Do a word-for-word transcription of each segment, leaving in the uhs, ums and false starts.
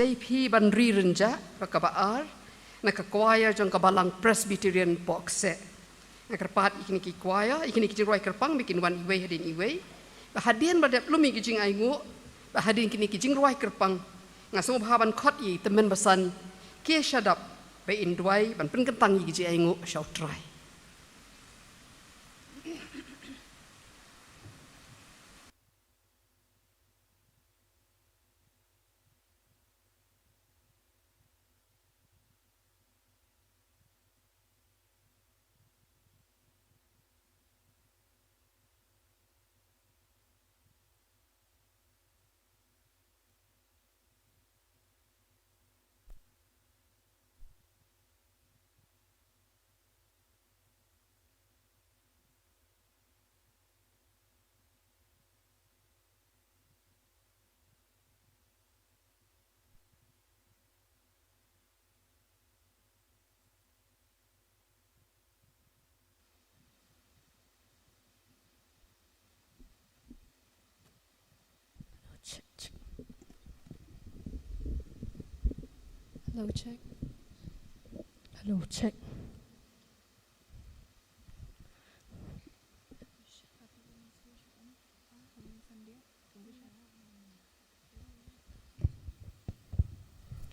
Dei phi ban ri rynjah, ba kaba ar, na ka choir jong ka Balang Presbyterian Pohkseh. Nga kyrpad ïa kine ki choir, ïa kine ki jingrwai kyrpang, ba kin wan iwei hadien iwei. Ba hadien ba dep lum ïa ki jingainguh, ba hadien kine ki jingrwai kyrpang. Nga sngewbha ban khot ïa i tymmen basan, K. Shadap, ba in duwai, ban pynkyntang ïa ki jingainguh, sha U Trai. Hello, check, check. Hello, check. Hello, check.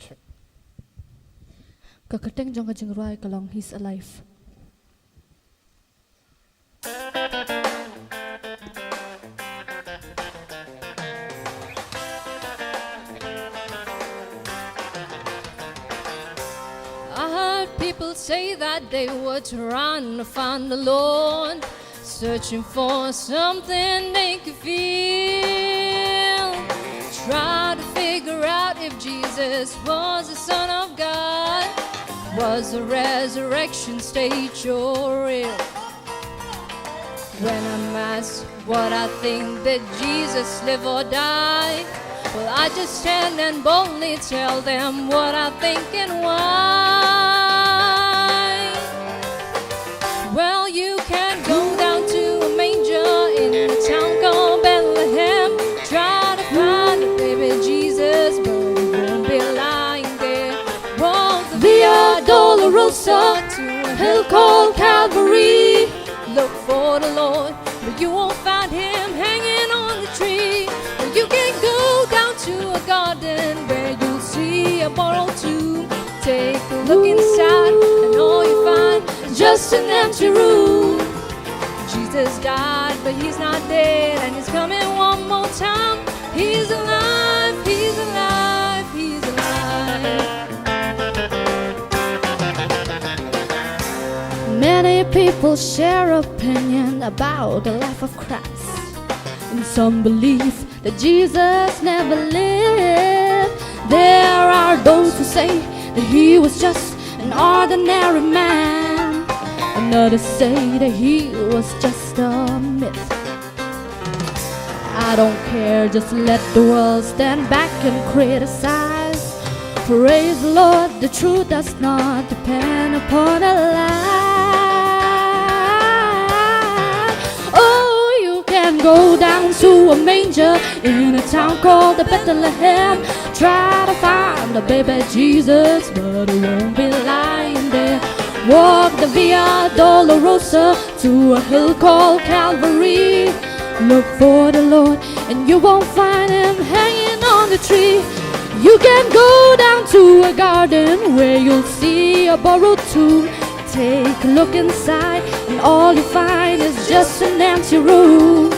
Check. Ka kyrteng jong ka jingrwai ka long He's Alive. I heard people say that they were trying to find the Lord, searching for something they could feel. Try to figure out if Jesus was the Son of God. Was the resurrection stage or real? When I'm asked what I think, did Jesus live or die? Well, I just stand and boldly tell them what I think and why. Well, you can go down to a manger in a town called Bethlehem. Try to find a baby Jesus, but he won't be lying there. Walk the Via Dolorosa to a hill called Calvary. Look for the Lord, but you won't find him hanging on the tree. Or you can go down to a garden where you'll see a borrowed tomb. Take a look inside, and all you find is just an empty room. Jesus died, but he's not dead, and he's coming one more time. He's alive, he's alive, he's alive. Many people share opinion about the life of Christ. And some believe that Jesus never lived. There are those who say that he was just an ordinary man. Another say that he was just a myth. I don't care, just let the world stand back and criticize. Praise the Lord, the truth does not depend upon a lie. Oh, you can go down to a manger in a town called Bethlehem. Try to find the baby Jesus, but he won't be lying there. Walk the Via Dolorosa to a hill called Calvary. Look for the Lord, and you won't find him hanging on the tree. You can go down to a garden where you'll see a borrowed tomb. Take a look inside, and all you find is just an empty room.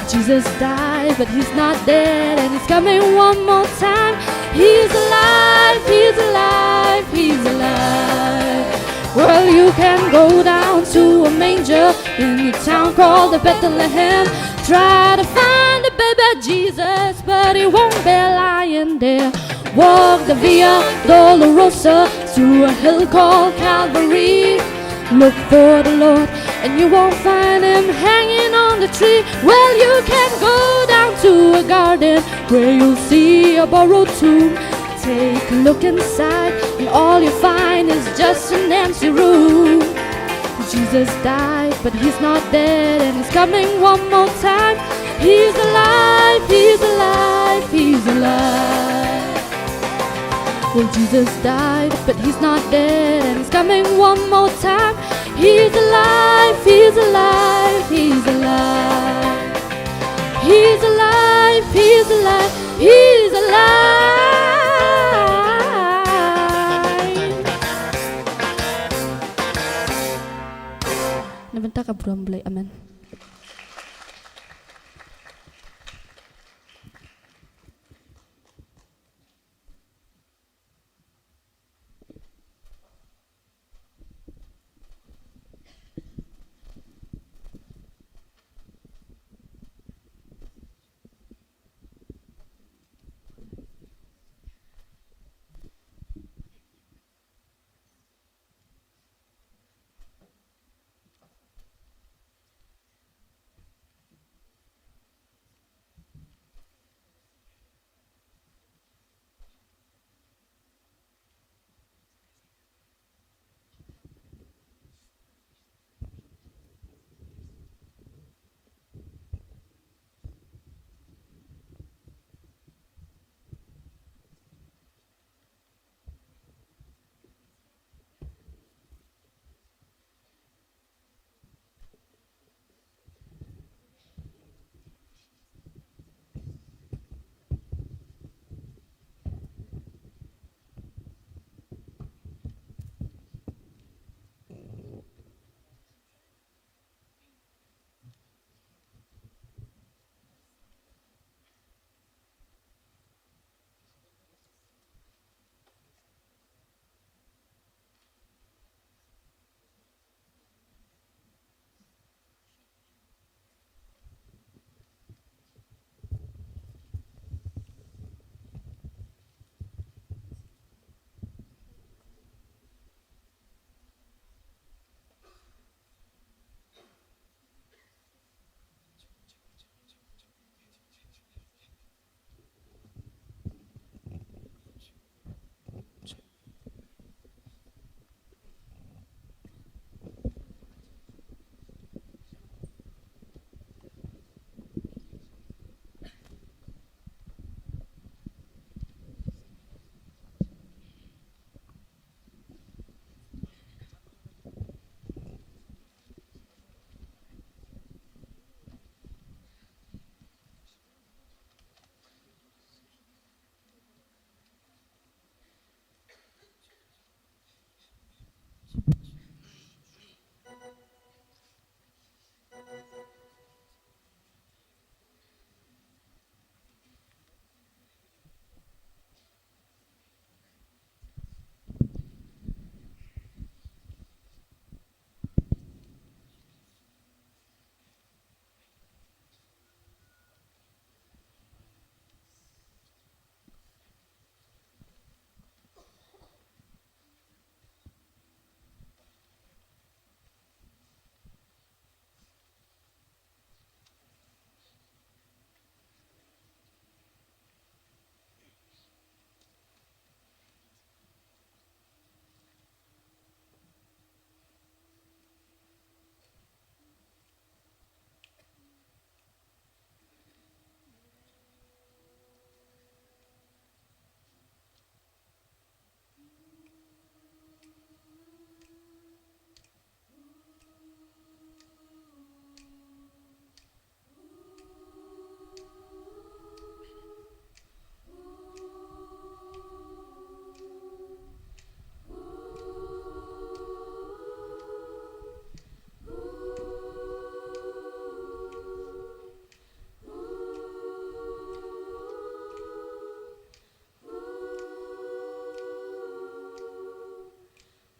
Jesus died, but he's not dead, and he's coming one more time. He's alive, he's alive, he's alive. Well, you can go down to a manger in a town called Bethlehem. Try to find a baby Jesus, but he won't be lying there. Walk the Via Dolorosa to a hill called Calvary. Look for the Lord, and you won't find him hanging on the tree. Well, you can go down to a garden where you'll see a borrowed tomb. Take a look inside, and all you find is just an empty room. Jesus died, but he's not dead, and he's coming one more time. He's alive, he's alive, he's alive. Well, Jesus died, but he's not dead, and he's coming one more time. He's alive, he's alive, he's alive. He's alive, he's alive, he's alive. Na ka bynta ka burom Blei, amen.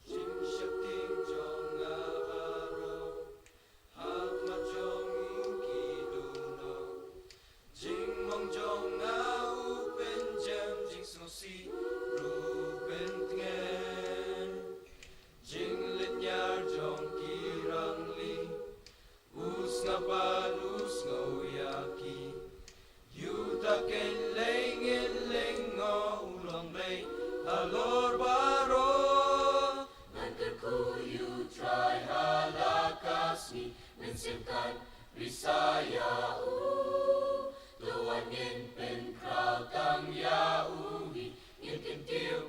Jingsheptieng jong nga baroh ha khmat jong u ki dohnud. Jingmong jong nga u pynjem, jingsngewsih ruh pyntngen. Jinglynñiar jong ki rangli, u sngap bad u sngew ïa ki. Ïa uta kein lei ngin lyngngoh, u long Blei halor baroh. Ngan kyrkhu ïa U Trai ha la ka sngi, mynsiem kan risa ïa u. To wan ngin pynkhraw tang ïa u hi, ngin kyntiew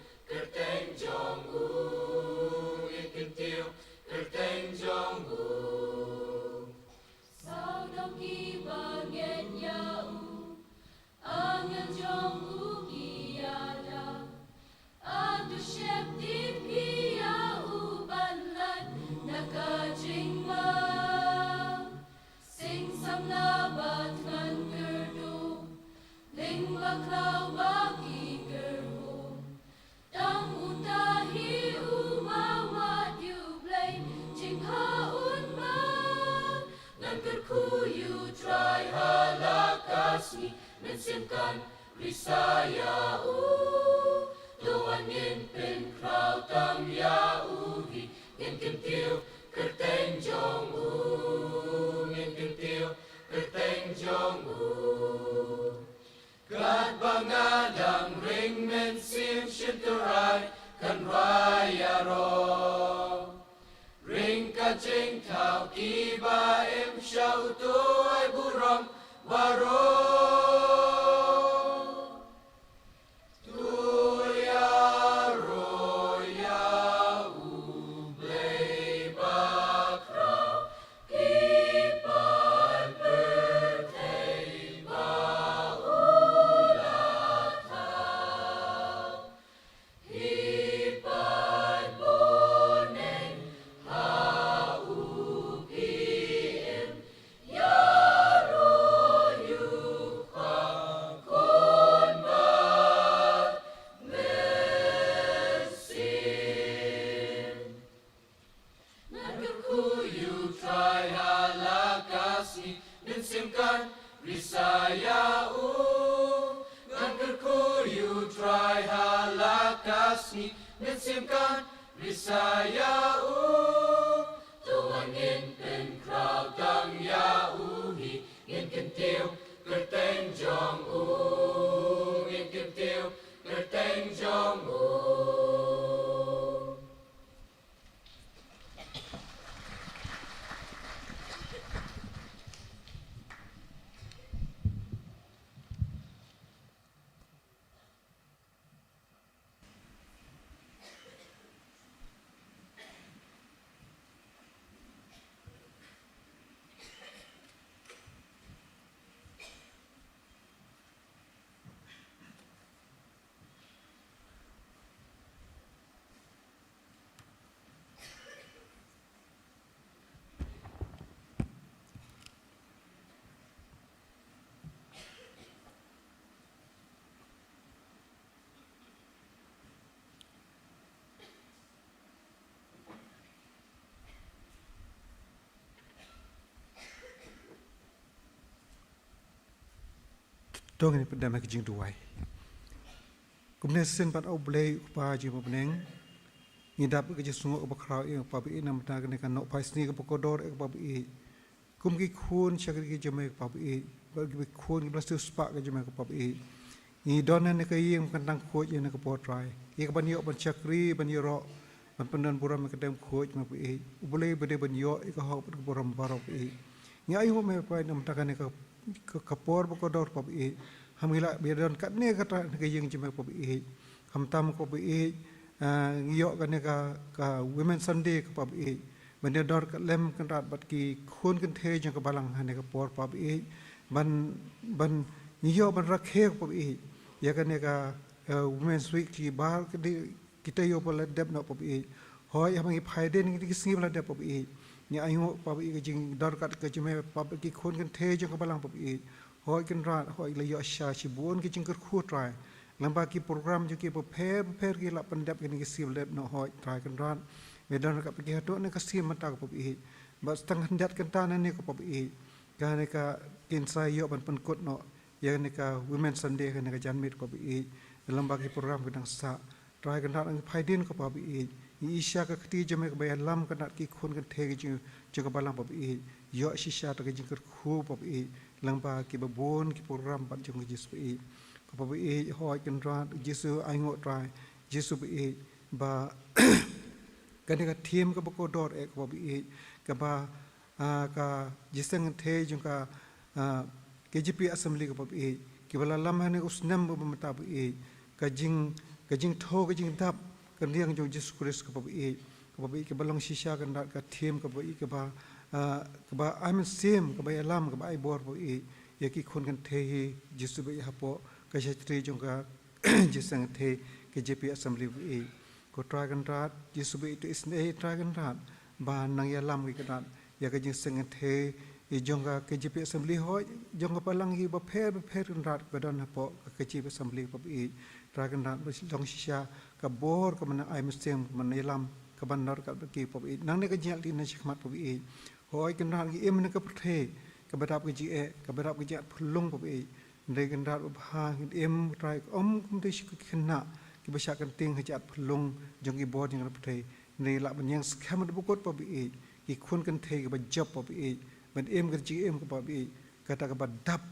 Mynsiem kan risa ïa u. To wan ngin pynkhraw tam ïa u hi. Ngin kyntiew kyrteng jong u. Ngin kyntiew kyrteng jong u. Katba nga dang ring mynsiem, Shyntur Rai kan rai ïaroh. Ring ka jingthaw kiba im sha u, to ai burom baroh. To ïaroh ïa U Blei bakhraw, ki paid pyrthei ba u la thaw. Hi paid bun, ha u phi im, ïaroh ïa u Kpa, Khun bad Mynsiem. Ngan kyrkhu ïa u Trai ha la ka sngi, mynsiem kan risa ïa u. Ngan kyrkhu ïa u Trai ha la ka sngi, mynsiem kan risa ïa u. To wan ngin pynkhraw tam ïa u hi, ngin kyntiew kyrteng jong u, ngin kyntiew kyrteng jong u. To ngin pyndonkam ha ka jingduwai. Kumne shisien pat, A Blei U Kpa jong ngi ba ha bneng, ngi dap ka jingsngewnguh kaba khraw ïa ngi, Kpa ba ïeit, namar kane ka Nohphai Sni kaba kordor eh, Kpa ba ïeit. Kum ki khun shakri ki jong me, Kpa ba ïeit, bad ki khun kiba la siewspah ki jong me, Kpa ba ïeit, ngi don ha kane ka ïing ba kyntang khuid ïa kane ka por, Trai, ïa kaban ïoh ban shakri, ban ïaroh, ban pyndon burom ïa ka dem khuid, Kpa ba ïeit. U Blei ba dei ban ïoh ïa ka hok bad ka burom baroh, Kpa ba ïeit. Ngi ainguh, me Kpa, namar kane ka, ka, ka por ba kordor, Kpa ba ïeit. Ham ngi lah ban ïadon katne kata ha kane ka ïing jong me, Kpa ba ïeit. Khamtam, Kpa ba ïeit, ah, ngi ïoh kane ka, ka Women Sunday, Kpa ba ïeit, ban ïadon ryngkat lem, Kynrad, bad ki khun kynthei jong ka balang ha kane ka por, Kpa ba ïeit. Ban, ban, ngi ïoh ban rakhe, Kpa ba ïeit, ïa kane ka, eh, Women's Week, ki bar, ki dei, kita ïoh ba la dep noh, Kpa ba ïeit. Hooid, haba ngi phai dien ïa kine ki sngi ba la dep, Kpa ba ïeit, ngi ainguh, Kpa ba ïeit, ka jingdon ryngkat ka jong me, Kpa ba ïeit, ki khun kynthei jong ka balang, Kpa ba ïeit. Hooid, Kynrad, hooid, la ïoh shisha shibun ki jingkyrkhu, Trai. Lyngba ki program jong ki bapher bapher ki la pyndep ha kine ki sngi ba la dep noh, hooid, Trai Kynrad. Me don ryngkat bad ki haduh kane ka sngi mynta, Kpa ba ïeit. Bad tang khyndiat kynta nangne, Kpa ba ïeit, kane ka, kin sa ïoh ban pynkut noh ïa kane ka Women Sunday ha kane ka janmiet, Kpa ba ïeit, lyngba ki program ki dang sah. Trai Kynrad, ngi phai dien, Kpa ba ïeit, ngi ïohi shisha ka kti jong me kaba ïalam, Kynrad, ki khun kynthei ki jong, jong ka balang, Kpa ba ïeit. Ïoh shisha da ka jingkyrkhu, Kpa ba ïeit, lyngba kiba bun ki program bad jong ka Jisu ba ïeit. Kpa ba ïeit, hooid, Kynrad, Jisu ainguh, Trai, Jisu ba ïeit, ba kane ka theme kaba kordor eh, Kpa ba ïeit, kaba, ah, ka jingïaseng kynthei jong ka, ah, K J P Assembly, Kpa ba ïeit, kiba la lam ha kane u snem ba mynta, Kpa ba ïeit, ka jing, ka jingthew, ka jingdap, ka rynïeng jong U Jisu Khrist, Kpa ba ïeit. Kpa ba ïeit, kaba long shisha, Kynrad, ka theme, Kpa ba ïeit, kaba, ah, kaba ai mynsiem, kaba ïalam, kaba ai bor, Kpa ba ïeit, ïa ki khun kynthei hi, Jisu ba ïeit, hapoh ka secretary jong ka jingïaseng kynthei K J P Assembly, Kpa ba ïeit. Ko Trai Kynrad, Jisu ba ïeit, to isynei, Trai Kynrad, ban nang ïalam, Kynrad, ïa ka jingïaseng kynthei jong ka K J P Assembly, hooid, jong ka balang hi bapher bapher, Kynrad, ba don hapoh ka K J P Assembly, Kpa ba ïeit. Trai Kynrad, ba long shisha ka bor kaban ai mynsiem, kaban ïalam, kaban don ryngkat bad ki, Kpa ba ïeit, nangne ka jingïaid lynti shakhmat, Kpa ba ïeit. Hooid, Kynrad, ngi im ha kane ka pyrthei kaba dap ka jingeh, kaba dap ka jingïaid phyllung, Kpa ba ïeit. Hynrei Kynrad babha, ngi im Trai, ym kum ki khynnah kiba shah kynting ha ki jait phyllung jong ki bor jong ka pyrthei. Hynrei lah ban ïeng skhem ha u bakut, Pa ba ïeit, ki khun kynthei kiba jop, Pa ba ïeit, ban im ka jingim, Pa ba ïeit, kata kaba dap,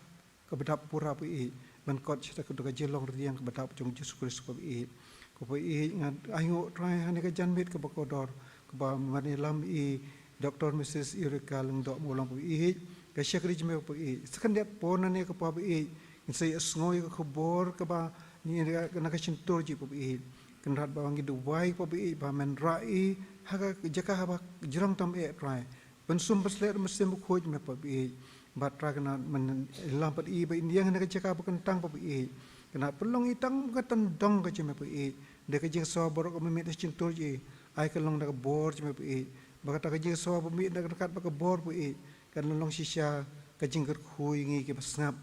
kaba dap pura, Pa ba ïeit, ban kot sha kata ka jinglong rdiang kaba dap jong Jisu Khrist, Pa ba ïeit. Ko Pa ba ïeit, nga ainguh Trai ha kane ka janmiet kaba kordor, kaba mynta ïalam i Doctor Missus Eureka Lyngdoh Mawlong, Pa ba ïeit, ka shakri jong me, Pa ba ïeit. Sa khyndiat por nangne, ko Pa ba ïeit, ngin sa ïohsngew ïa ka khubor kaba ngi, na ka shyntur jong i, Pa ba ïeit. Kynrad ba ngi duwai, Pa ba ïeit, ba men rah i ha ka jaka haba jrong tam eh, Trai. Pynsum pynshlur da u Mynsiem Bakhuid jong me, Pa ba ïeit. Bad Trai, Kynrad men ïalam pat i ba in ïeng ha kane ka jaka ba kyntang, Pa ba ïeit. Kynrad pynlong i tang ka tyndong ka jong me, Pa ba ïeit. Da ka jingsawa baroh kaba mih na ka shyntur jong i, ai ka long da ka bor jong me, Pa ba ïeit. Ba kata ka jingsawa ba mih na ka, na ka bor, Pa ba ïeit, kan long shisha ka jingkyrkhu ïa ngi kiba sngap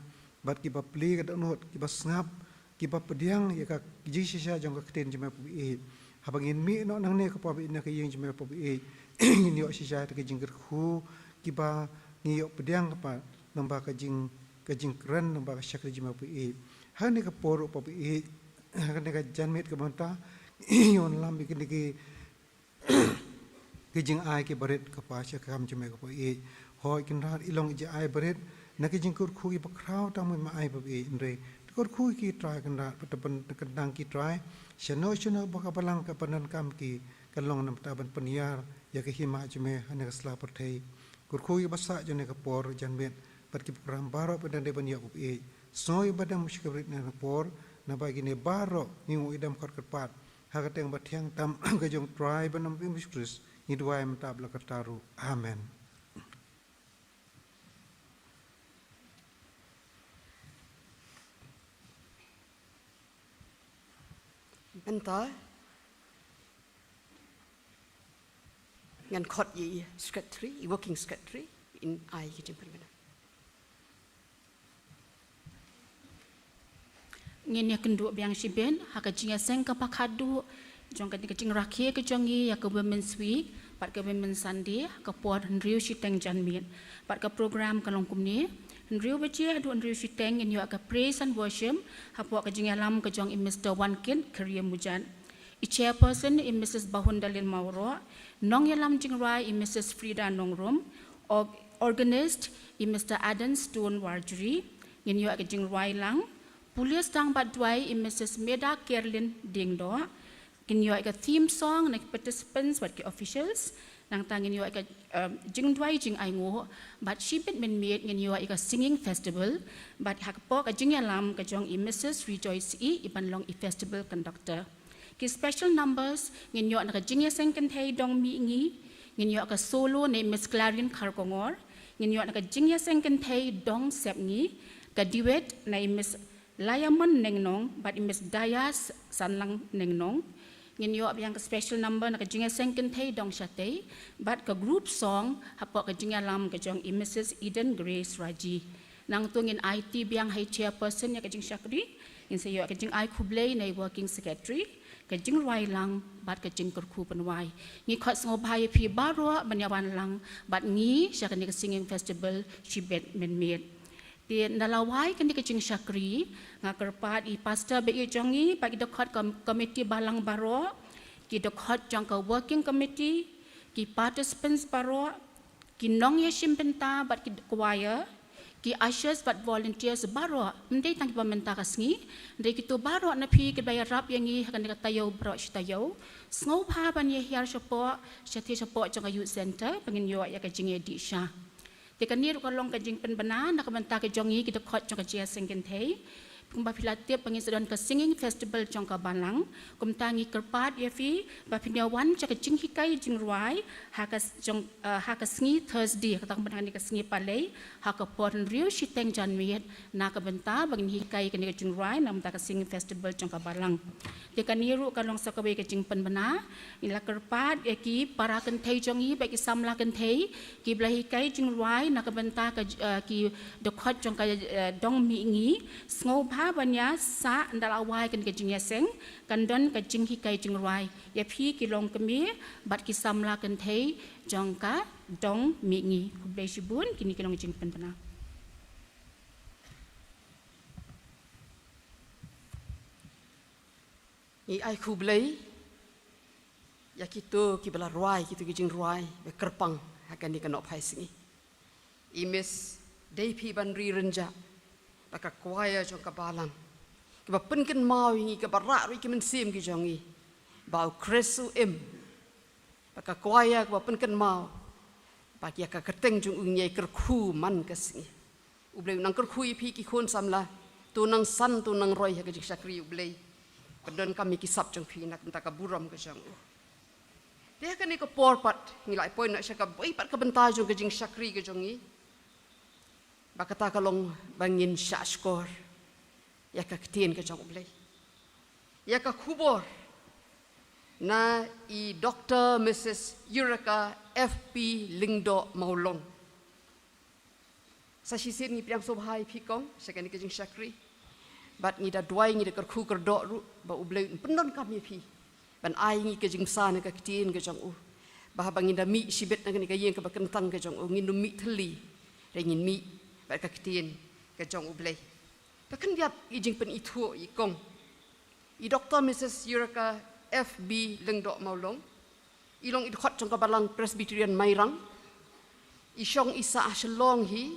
bad kiba plie ka dohnud, kiba sngap, kiba pdiang ïa ka jingshisha jong ka ktien jong me, Pa ba ïeit. Haba ngin mih noh nangne, ko Pa ba ïeit, na ka ïing jong me, Pa ba ïeit, ngin ïoh shisha ïa ka jingkyrkhu, kiba ngi ïoh pdiang, ko Pa, lyngba ka jing, ka jingkren, lyngba ka shakri jong me, Pa ba ïeit. Ha kane ka por ruh, Pa ba ïeit, ha kane ka janmiet kaba mynta, ngi ïoh ïalam ïa kine ki ki jingai kiba rit, ko Pa, sha ka kam jong me, ko Pa ba ïeit. Hooid Kynrad, i long i jingai barit na ki jingkyrkhu kiba khraw tang me ma ai, Pa ba ïeit. Hynrei to kyrkhu ïa ki, Trai, Kynrad, bad to pynkyntang ïa ki, Trai, shano shano ba ka Balang ka pyndonkam ïa ki, kan long namar ban pynïar ïa ka hima jong me ha kane ka sla pyrthei. Kyrkhu ïa ki ba sah jong kane ka por janmiet bad ki program baroh ba dang dei ban ïoh, Pa ba ïeit. Sngew ïa ki ba dang sngewrit ha kane ka por, naba ïa kine baroh ngi ïoh ïa ka jingkyrpad ha ka kyrteng ba thiang tam ka jong u Trai bad u Nongpynim Jisu Khrist, ngi duwai mynta bad la karta ruh. Amen. Mynta ngan khot ïa i secretary, i working secretary, in ai ka jingpynbna. Ngin ïa kynduh biang shibit ha ka jingïaseng kaba khatduh jong ka, ka jingrakhe ka jong ngi ïa ka Women's Week bad ka Women's Sunday, ha ka por hynriew shiteng janmiet. Bad ka program ka long kumne: hynriew baje haduh hynriew shiteng ngin ïoh ka praise and worship hapoh ka jingïalam ka jong i Mister Wankin Kyriem Mujat. I chairperson i Missus Bahundalin Mawroh, nongïalam jingrwai i Missus Frida Nongrum, org-, organist i Mister Aden Stone Warjri. Ngin ïoh ka jingrwai lang, pule sdang bad duwai i Missus Meda Kerlin Diengdoh. Ngin ïoh ka theme song na ki participants bad ki officials. Nangta ngin ïoh ka, um, jingduwai jingainguh, bad shibit mynmiet ngin ïoh ka singing festival, bad hapoh ka jingïalam ka jong i Missus Rejoice E, i ban long i festival conductor. Ki special numbers ngin ïoh na ka jingïaseng kynthei Dong Mihngi, ngin ïoh ka solo na i Miss Clarin Kharkongor, ngin ïoh na ka jingïaseng kynthei Dong Sepngi, ka duet na i Miss Layamon Nengnong bad i Miss Dayas Sanlang Nengnong. Ngin ïoh biang ka special number na ka jingïaseng kynthei Dong Shatei, bad ka group song hapoh ka jingïalam ka jong i Missus Eden Grace Raji. Nangta ngin aiti biang ha i chairperson ïa ka jingshakri, ngin sa ïoh ka jingai khublei na i working secretary, ka jingrwai lang bad ka jingkyrkhu pynwai. Ngi khot sngewbha ïa phi baroh ban ïa wan lang bad ngi sha kane ka singing festival shibit mynmiet. Te ynda la wai kane ka jingshakri, nga kyrpad ïa i pastor ba ïeit jong ngi, bad ki dkhot kom-, komiti balang baroh, ki dkhot jong ka working committee, ki participants baroh, ki nongïashim bynta bad ki choir, ki ushers bad volunteers baroh, ym dei tang kiba mynta ka sngi, hynrei kito baroh na phi kiba ïarap ïa ngi ha kane ka taïew baroh shi taïew, sngewbha ban ïa hiar shapoh, shathie shapoh jong ka youth center, ba ngin ïoh ïa ka jingïadih sha. Te kane ruh ka long ka jingpynbna na ka bynta ka jong ngi ki dkhot jong ka jingïaseng kynthei. Kumba phi la tip ba ngin sa don ka singing festival jong ka balang. Kumta ngi kyrpad ïa phi ba phin ïa wan sha ka jinghikai jingrwai ha ka s-, jong, eh, ha ka sngi Thursday, kata ka mut hangne ka sngi Palei, ha ka por hynriew shiteng janmiet, na ka bynta ba ngin hikai kane ka jingrwai na ka bynta ka singing festival jong ka balang. Te kane ruh ka long sa kawei ka jingpynbna. Ngi la kyrpad ïa ki para kynthei jong ngi bad ki samla kynthei kiba la hikai jingrwai na ka bynta ka, eh, ki dkhot jong ka, eh, Dong Mihngi, sngewbha ban ïa sah ynda la wai kane ka jingïaseng, kan don ka jinghikai jingrwai ïa phi ki longkmie bad ki samla kynthei jong ka Dong Mihngi. Khublei shibun, kine ki long jingpynbna. Ngi ai khublei ïa kito kiba la rwai kito ki jingrwai ba kyrpang ha kane ka nohphai sngi. I Miss Deipi Banri Rynjah bad ka choir jong ka balang, kiba pynkynmaw ïa ngi, kaba rah ruh ïa ki mynsiem ki jong ngi ba u Khrist u im. Bad ka choir kaba pynkynmaw ba ïa ka kyrteng jong u ngi ïai kyrkhu man ka sngi. U Blei u nang kyrkhu ïa phi ki khun samla, to nang san, to nang roi ha ka jingshakri U Blei. Pyndonkam ïa ki sap jong phi na ka bynta ka burom ka jong u. Te ha kane ka por pat ngi la poi noh sha kawei pat ka bynta jong ka jingshakri ka jong ngi, ba kata ka long ba ngin shahshkor ïa ka ktien ka jong U Blei, ïa ka khubor na i Doctor Missus Eureka F P Lyngdoh Mawlong. Sa shisien ngi pdiang sngewbha ïa phi kong sha kane ka jingshakri. Bad ngi da duwai, ngi da kyrkhu kyrdoh ruh ba U Blei un pyndonkam ïa phi ban ai ngi ka jingmynsiem na ka ktien ka jong u, ba haba ngin da mih shibit na kane ka ïing kaba kyntang ka jong u, ngin ym mih thylli, hynrei ngin mih bad ka ktien ka jong U Blei. Ka khyndiat i jingpynithuh i kong, i Doctor Missus Eureka F B Lyngdoh Mawlong, i long i dkhot jong ka Balang Presbyterian Mairang. I shong i sah ha Shillong hi,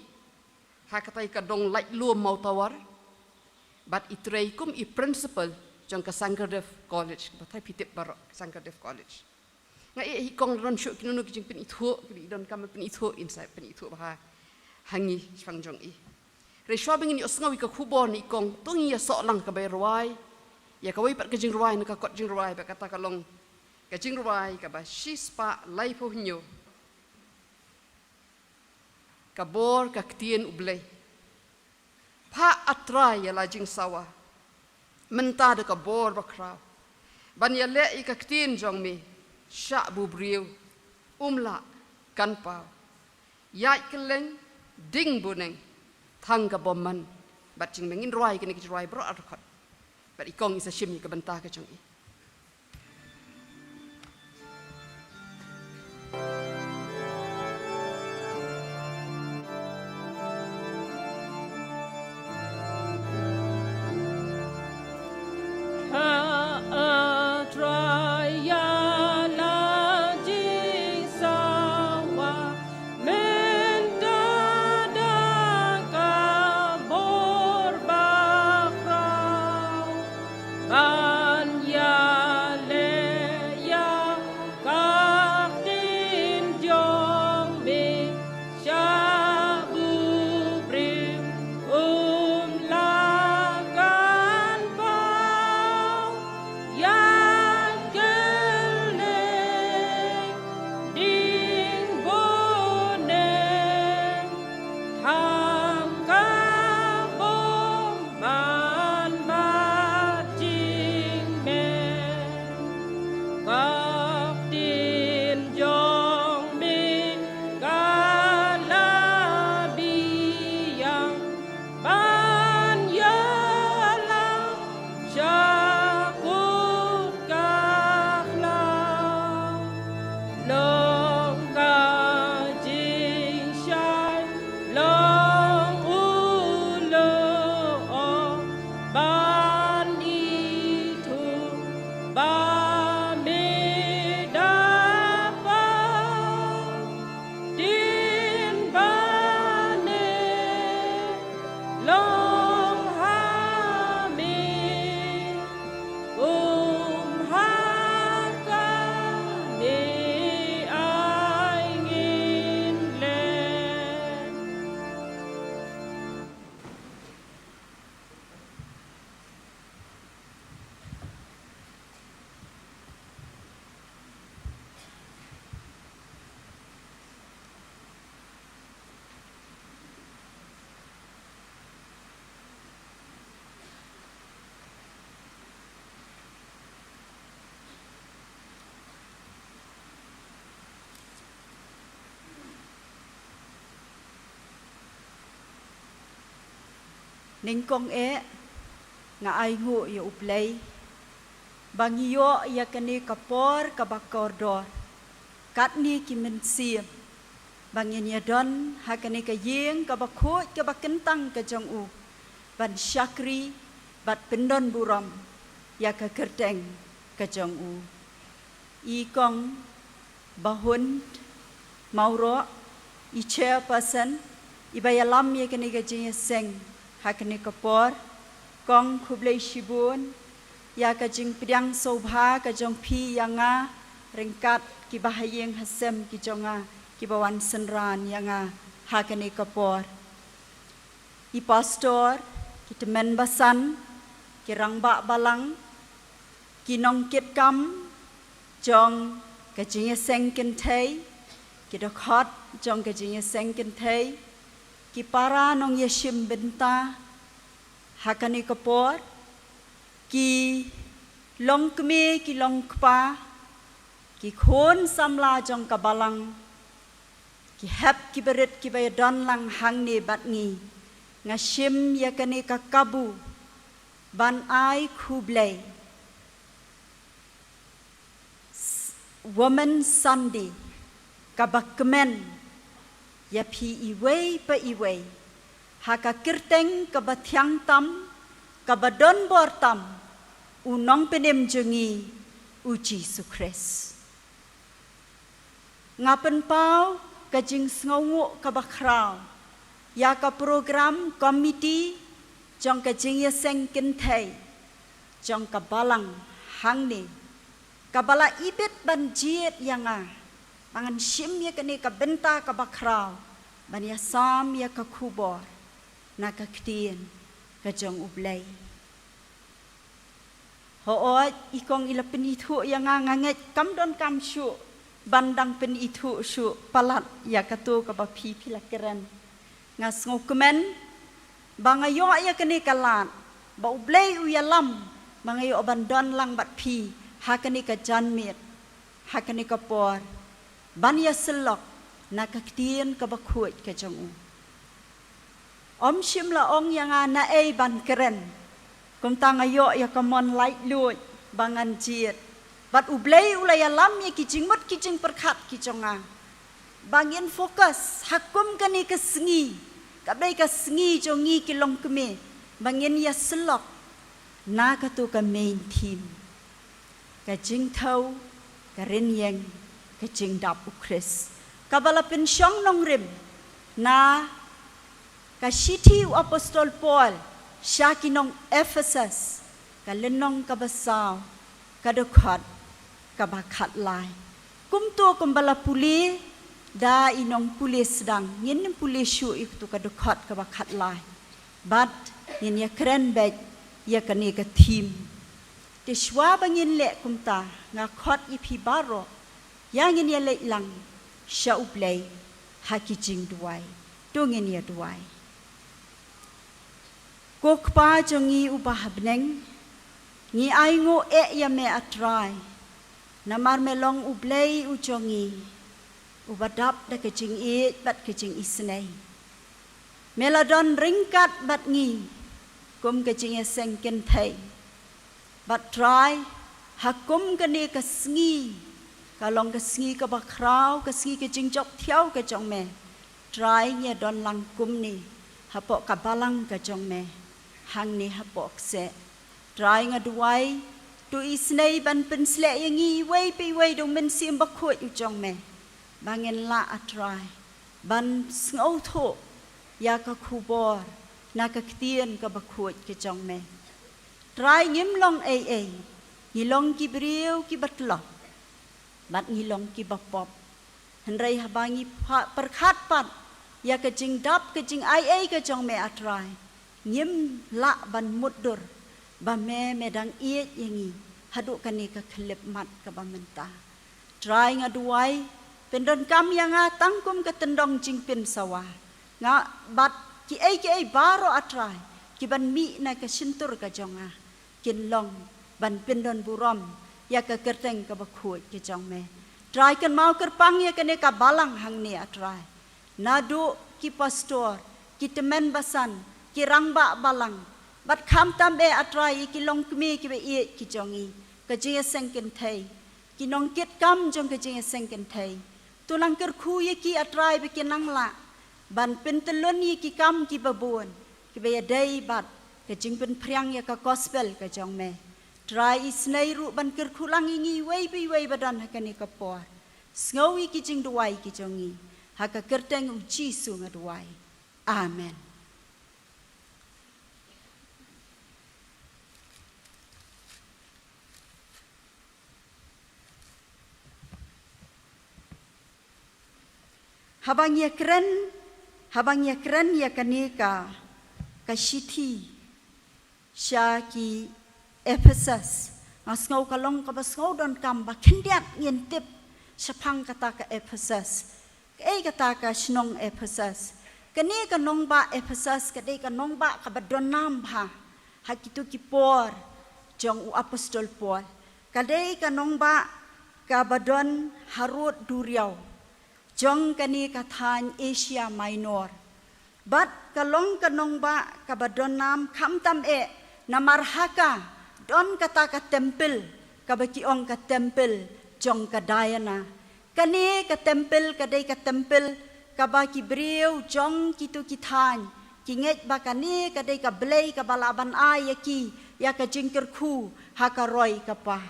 ha katai ka dong Laitlum Mawtawar, bad i trei kum i principal jong ka Sankerdev College, ba thai phi tip baroh Sankerdev College. Nga ïeh hi kong, don shuh kino kino ki jingpynithuh kiba i donkam ban pynithuh, in sa pynithuh bha ha ngi shaphang jong i. Hynrei shuwa ba ngin ïohsngew ïa ka khubor na i kong, to ngin ïa soh lang kaba ïa rwai ïa kawei pat ka jingrwai na ka kot jingrwai, ba kata ka long ka jingrwai kaba shispah laiphew hynñiew, ka bor ka ktien U Blei. Phah, A Trai, ïa la jingsawa mynta da ka bor bakhraw, ban ïaleh ïa ka ktien jong me, shah ba u briew um lah kan paw. Ïaid kylleng, ding bneng, thang ka bymman. Bad jingmyntoi ngin rwai kine ki jingrwai baroh ar dkhot. Bad i kong i sa shim ïa ka bynta ka jong i. Mynta da ka bor bakhraw, ban ïaleh ïa ka ktien jong me, shah ba u briew um lah kan paw. Ïaid kylleng, ding bneng, thang ka bymman bad jingmeng. Ka ktien jong me ka la biang ban ïalam shakut ka khlaw. Long ka jingshai, long u lyoh ban ithuh ba me da paw. Ktien bane long ha me, um ha kane ai ngin leh. Nyngkong eh, nga ainguh ïa U Blei ba ngi ïoh ïa kane ka por kaba kordor, katne ki mynsiem, ba ngin ïa don ha kane ka ïing kaba khuid kaba kyntang ka jong u, ban shakri bad pyndon burom ïa ka kyrteng ka jong u. I Kong Bahun Mawroh, i chairperson, i ba ïalam ïa kane ka jingïaseng ha kane ka por. Kong, khublei shibun ïa ka jingpdiang sngewbha ka jong phi ïa nga ryngkat ki bahaïing hasem ki jong nga, ki ba wan synran ïa nga ha kane ka por. I pastor, ki tymmen basan, ki rangbah balang, ki nongkitkam jong ka jingïaseng kynthei, ki dkhot jong ka jingïaseng kynthei, ki para nongïashim bynta ha kane ka por, ki longkmie, ki longkpa, ki khun samla jong ka balang, ki hep ki barit ki ba ïadon lang hangne bad ngi. Nga shim ïa kane ka kabu ban ai khublei Women's Sunday ka ba kmen ïa phi iwei pa iwei ha ka kyrteng ka ba thiang tam, ka ba donbor tam, u Nongpynim jong ngi, u Jisu Khrist. Nga pynpaw ka jingsngewnguh ka ba khraw ïa ka program committee jong ka jingïaseng kynthei jong ka balang hangne, ka ba la ibit ban jied ïa nga ba ngan shim ïa kane ka bynta ka ba khraw ban ïasam ïa ka khubor na ka ktien ka jong U Blei. Hooid, i Kong i la pynithuh ïa nga, nga ngeit kam donkam shuh ban dang pynithuh shuh palat ïa kato ka ba phi phi la kren. Nga sngewkmen ba nga ïoh ïa kane ka lad ba U Blei u ïalam ba nga ïoh ban don lang bad phi ha kane ka janmiet, ha kane ka por, ban ïasyllok na ka ktien ka ba khuid ka jong u. Ym shym la ong ïa nga naei ban kren. Kumta nga ïoh ïa ka mon laitluid ba ngan jied. Bad U Blei u la ïalam ïa ki jingmut ki jingpyrkhat ki jong nga ba ngin focus ha kum kane ka sngi, ka dei ka sngi jong ngi ki longkmie, ba ngin ïasyllok na kato ka main theme, ka jingthew, ka rynïeng, ka jingdap U Khrist, ka ba la pynshong nongrim na ka shithi u Apostol Paul sha ki nong Ephesus, ka lynnong ka ba saw, ka dkhot ka ba khatlai. Kumto kum ba la pule da i nongpule sdang, ngin ym pule shuh ïa kato ka dkhot ka ba khatlai bad ngin ïakren beit ïa kane ka theme. Te shuwa ba ngin leh kumta, nga khot ïa phi baroh, ïa ngin ïaleit lang sha U Blei ha ki jingduwai. To ngin ïaduwai. Ko Kpa jong ngi uba ha bneng, ngi ainguh eh ïa me, A Trai, namar me long U Blei u jong ngi, uba dap da ka jingïeit bad ka jingisynei. Me la don ryngkat bad ngi kum ka jingïaseng kynthei. Bad Trai, ha kum kane ka sngi, ka long ka sngi ka ba khraw, ka sngi ka jingjop thiaw ka jong me, Trai, ngi ïa don lang kumne hapoh ka balang ka jong me hangne hapoh kseh. Trai, nga duwai, to isynei ban pynsleh ïa ngi iwei pa iwei da U Mynsiem Bakhuid u jong me, ba ngin lah, A Trai, ban sngewthuh ïa ka khubor na ka ktien ka ba khuid ka jong me. Trai, ngim long ei ei, ngi long ki briew ki ba tlot bad ngi long ki ba pop. Hynrei haba ngi pyrkhat pat ïa ka jingdap ka jingaiei ka jong me, A Trai, ngim lah ban mutdur ba me, me dang ïeit ïa ngi haduh kane ka khyllipmat ka ba mynta. Trai, nga duwai, pyndonkam ïa nga tang kum ka tyndong jingpynsawa, nga bad kiei kiei baroh, A Trai, ki ban mih na ka shyntur ka jong nga, kin long ban pyndonburom ïa ka kyrteng ka ba khuid ka jong me. Trai, kynmaw kyrpang ïa kane ka balang hangne, A Trai, naduh ki pastor, ki tymmen basan, ki rangbah balang, bad khamtam eh, A Trai, ïa ki longkmie ki ba ïeit ki jong ngi, ka jingïaseng kynthei, ki nongkitkam jong ka jingïaseng kynthei. To nang kyrkhu ïa ki, A Trai, ba kin nang lah ban pyntyllun ïa ki kam ki ba bun ki ba ïadei bad ka jingpynphriang ïa ka gospel ka jong me. Trai, isynei ruh ban kyrkhu lang ïa ngi iwei pa iwei ba don ha kane ka por. Sngew ïa ki jingduwai ki jong ngi. Ha ka kyrteng u Jisu nga duwai. Amen. Haba ngi ïakren, haba ngi ïakren ïa kane ka, ka shithi sha ki Ephesus, nga sngew ka long kaba sngew donkam ba khyndiat ngin tip shaphang kata ka Ephesus. Kaei kata ka shnong Ephesus? Kane ka nongbah Ephesus ka dei ka nongbah kaba don nam bha ha kito ki por jong u apostol Paul. Ka dei ka nongbah kaba don harud duriaw jong kane ka thaiñ Asia Minor. Bad ka long ka nongbah kaba don nam khamtam eh, namar ha ka don kata ka templ kaba ki ong ka templ jong ka Diana. Kane ka templ ka dei ka templ kaba ki briew jong kito ki thaiñ ki ngeit ba kane ka dei ka blei kaba lah ban ai ïa ki ïa ka jingkyrkhu ha ka roi ka par.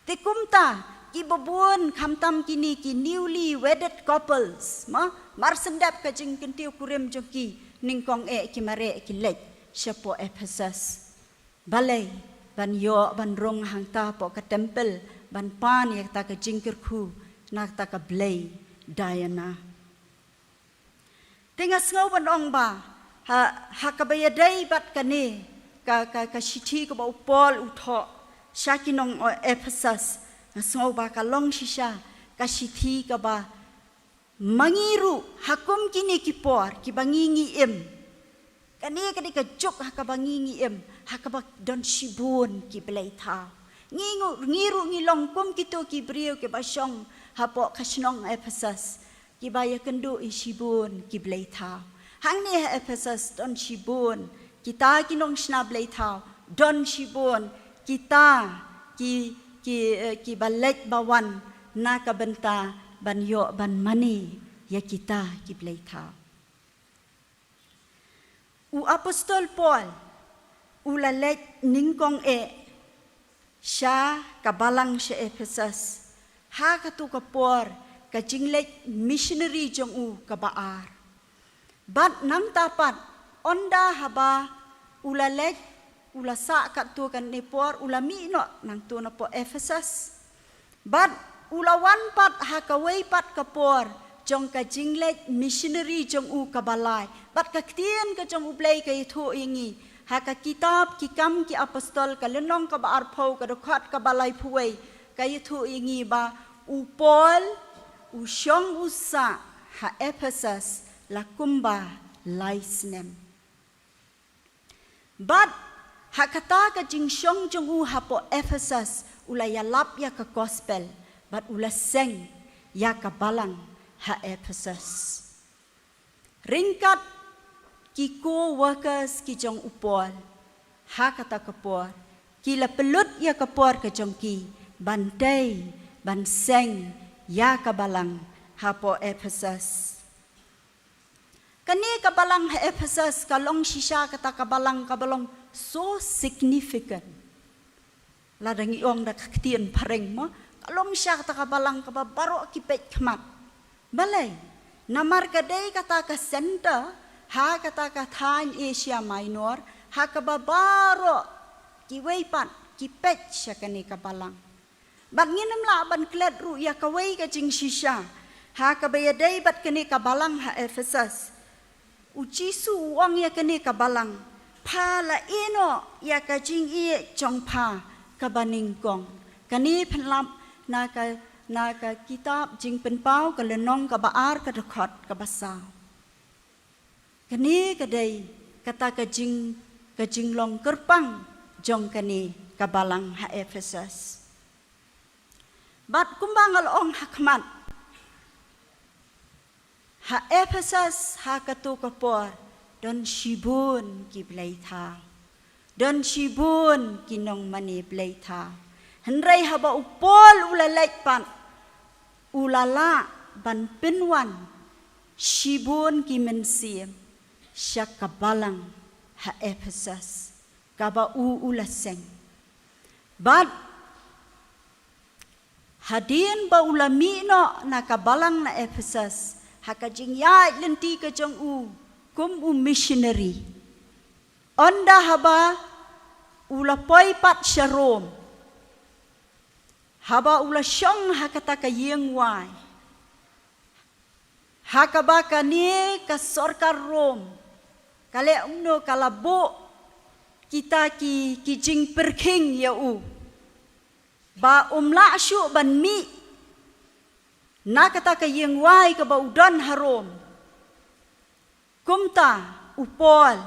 Te kumta, kiba bun khamtam kine ki newly wedded couples, ma, mar shen dep ka jingkyntiew kurim jong ki, nyngkong eh ki mareh ki leit shapoh Ephesus. Balei? Ban ïoh ban rung hangta hapoh ka templ, ban pan ïa kata ka jingkyrkhu na kata ka blei Diana. Te nga sngew ban ong ba ha, ha kaba ïadei bad kane ka, ka, ka shithi kaba u Paul u thoh sha ki nong Ephesus, nga sngew ba ka long shisha ka shithi kaba ma ngi ruh ha kum kine ki por kiba ngi ngi im. Kane ka dei ka juk ha kaba ngi ngi im, ha kaba don shibun ki blei thaw. Ngi ngu-, ngi ruh ngi long kum kito ki briew kiba shong hapoh ka shnong Ephesus, kiba ïakynduh ïa shibun ki blei thaw. Hangne ha Ephesus don shibun kita ki nongshna blei thaw, don shibun kita ki, ki, eh, kiba leit ba wan na ka bynta ban ïoh ban mane ïa kita ki blei thaw. U apostol Paul u la leit nyngkong eh sha ka balang sha Ephesus ha kato ka por ka jingleit missionary jong u kaba ar. Bad nangta pat, ynda haba u la leit, u la sah katto katne por, u la mih noh nangto napoh Ephesus. Bad u la wan pat ha kawei pat ka por jong ka jingleit missionary jong u kaba lai. Bad ka ktien ka jong U Blei ka ïathuh ïa ngi ha ka kitab Ki Kam ki Apostol, ka lynnong kaba arphew, ka dkhot kaba laiphew wei, ka ïathuh ïa ngi ba u Paul u shong u sah ha Ephesus la kumba lai snem. Bad ha kata ka jingshong jong u hapoh Ephesus, u la ïalap ïa ka gospel, bad u la seng ïa ka balang ha Ephesus. Ryngkat ki co-workers ki jong u Paul ha kata ka por, ki la pynlut ïa ka por ka jong ki ban tei ban seng ïa ka balang hapoh Ephesus. Kane ka balang ha Ephesus ka long shisha kata ka balang kaba long so significant. Lada ngi ong da ka ktien phareng mo, ka long shisha kata ka balang kaba baroh ki peit khmat. Balei? Namar ka dei kata ka center ha kata ka thaiñ Asia Minor, ha kaba baroh kiwei pat ki peit sha kane ka balang. Bad ngin ym lah ban klet ruh ïa kawei ka jingshisha ha kaba ïadei bad kane ka balang ha Ephesus. U Jisu u ong ïa kane ka balang, pha la ïeh noh ïa ka jingïeit jong pha kaba nyngkong. Kane pynlap na ka, na ka kitab Jingpynpaw ka lynnong kaba ar ka dkhot kaba saw. Kane ka dei kata ka jing, ka jinglong kyrpang jong kane ka balang ha Ephesus. Bad kumba nga la ong ha khmat, ha Ephesus ha kato ka por don shibun ki blei thaw, don shibun ki nongmane blei thaw. Hynrei haba u Paul u la leit pat, u la lah ban pynwan shibun ki mynsiem sha ka balang ha Ephesus kaba u u la seng. Bad hadien ba u la mih noh na ka balang na Ephesus, ha ka jingïaid lynti ka jong u kum u missionary, ynda haba u la poi pat sha Rom, haba u la shong ha kata ka ïing wai, ha kaba kane ka sorkar Rom ka leh kumno, ka la buh kita ki, ki jingpyrkhing ïa u ba um lah shuh ban mih na kata ka ïing wai kaba u don ha Rom. Kumta u Paul,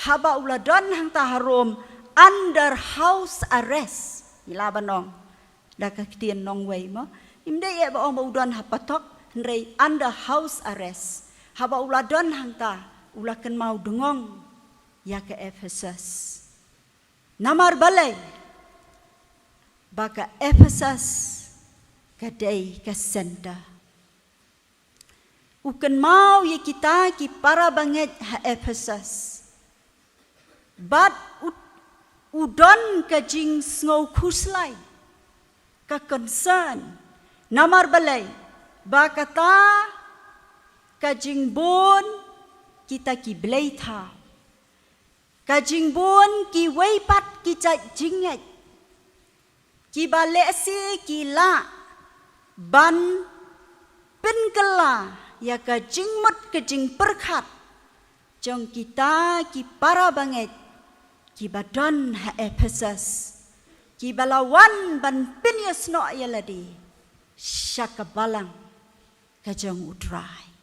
haba u la don hangta ha Rom under house arrest, ngi lah ban ong da ka ktien nongwei mo, ym dei eh ba ong ba u don ha patok, hynrei under house arrest. Haba u la don hangta, u la kynmaw dngong ïa ka Ephesus. Namar balei? Ba ka Ephesus ka dei ka center. U kynmaw ïa kita ki para bangeit ha Ephesus. Bad u, u don ka jingsngew khuslai, ka concern. Namar balei? Ba kata ka jingbun kita ki blei thaw, ka jingbun kiwei pat ki jait jingngeit, kiba lehse ki lah ban pynkylla ïa ka jingmut ka jingpyrkhat jong kita ki para bangeit kiba don ha Ephesus, kiba la wan ban pynïasnoh ïa lade sha ka balang ka jong U Trai.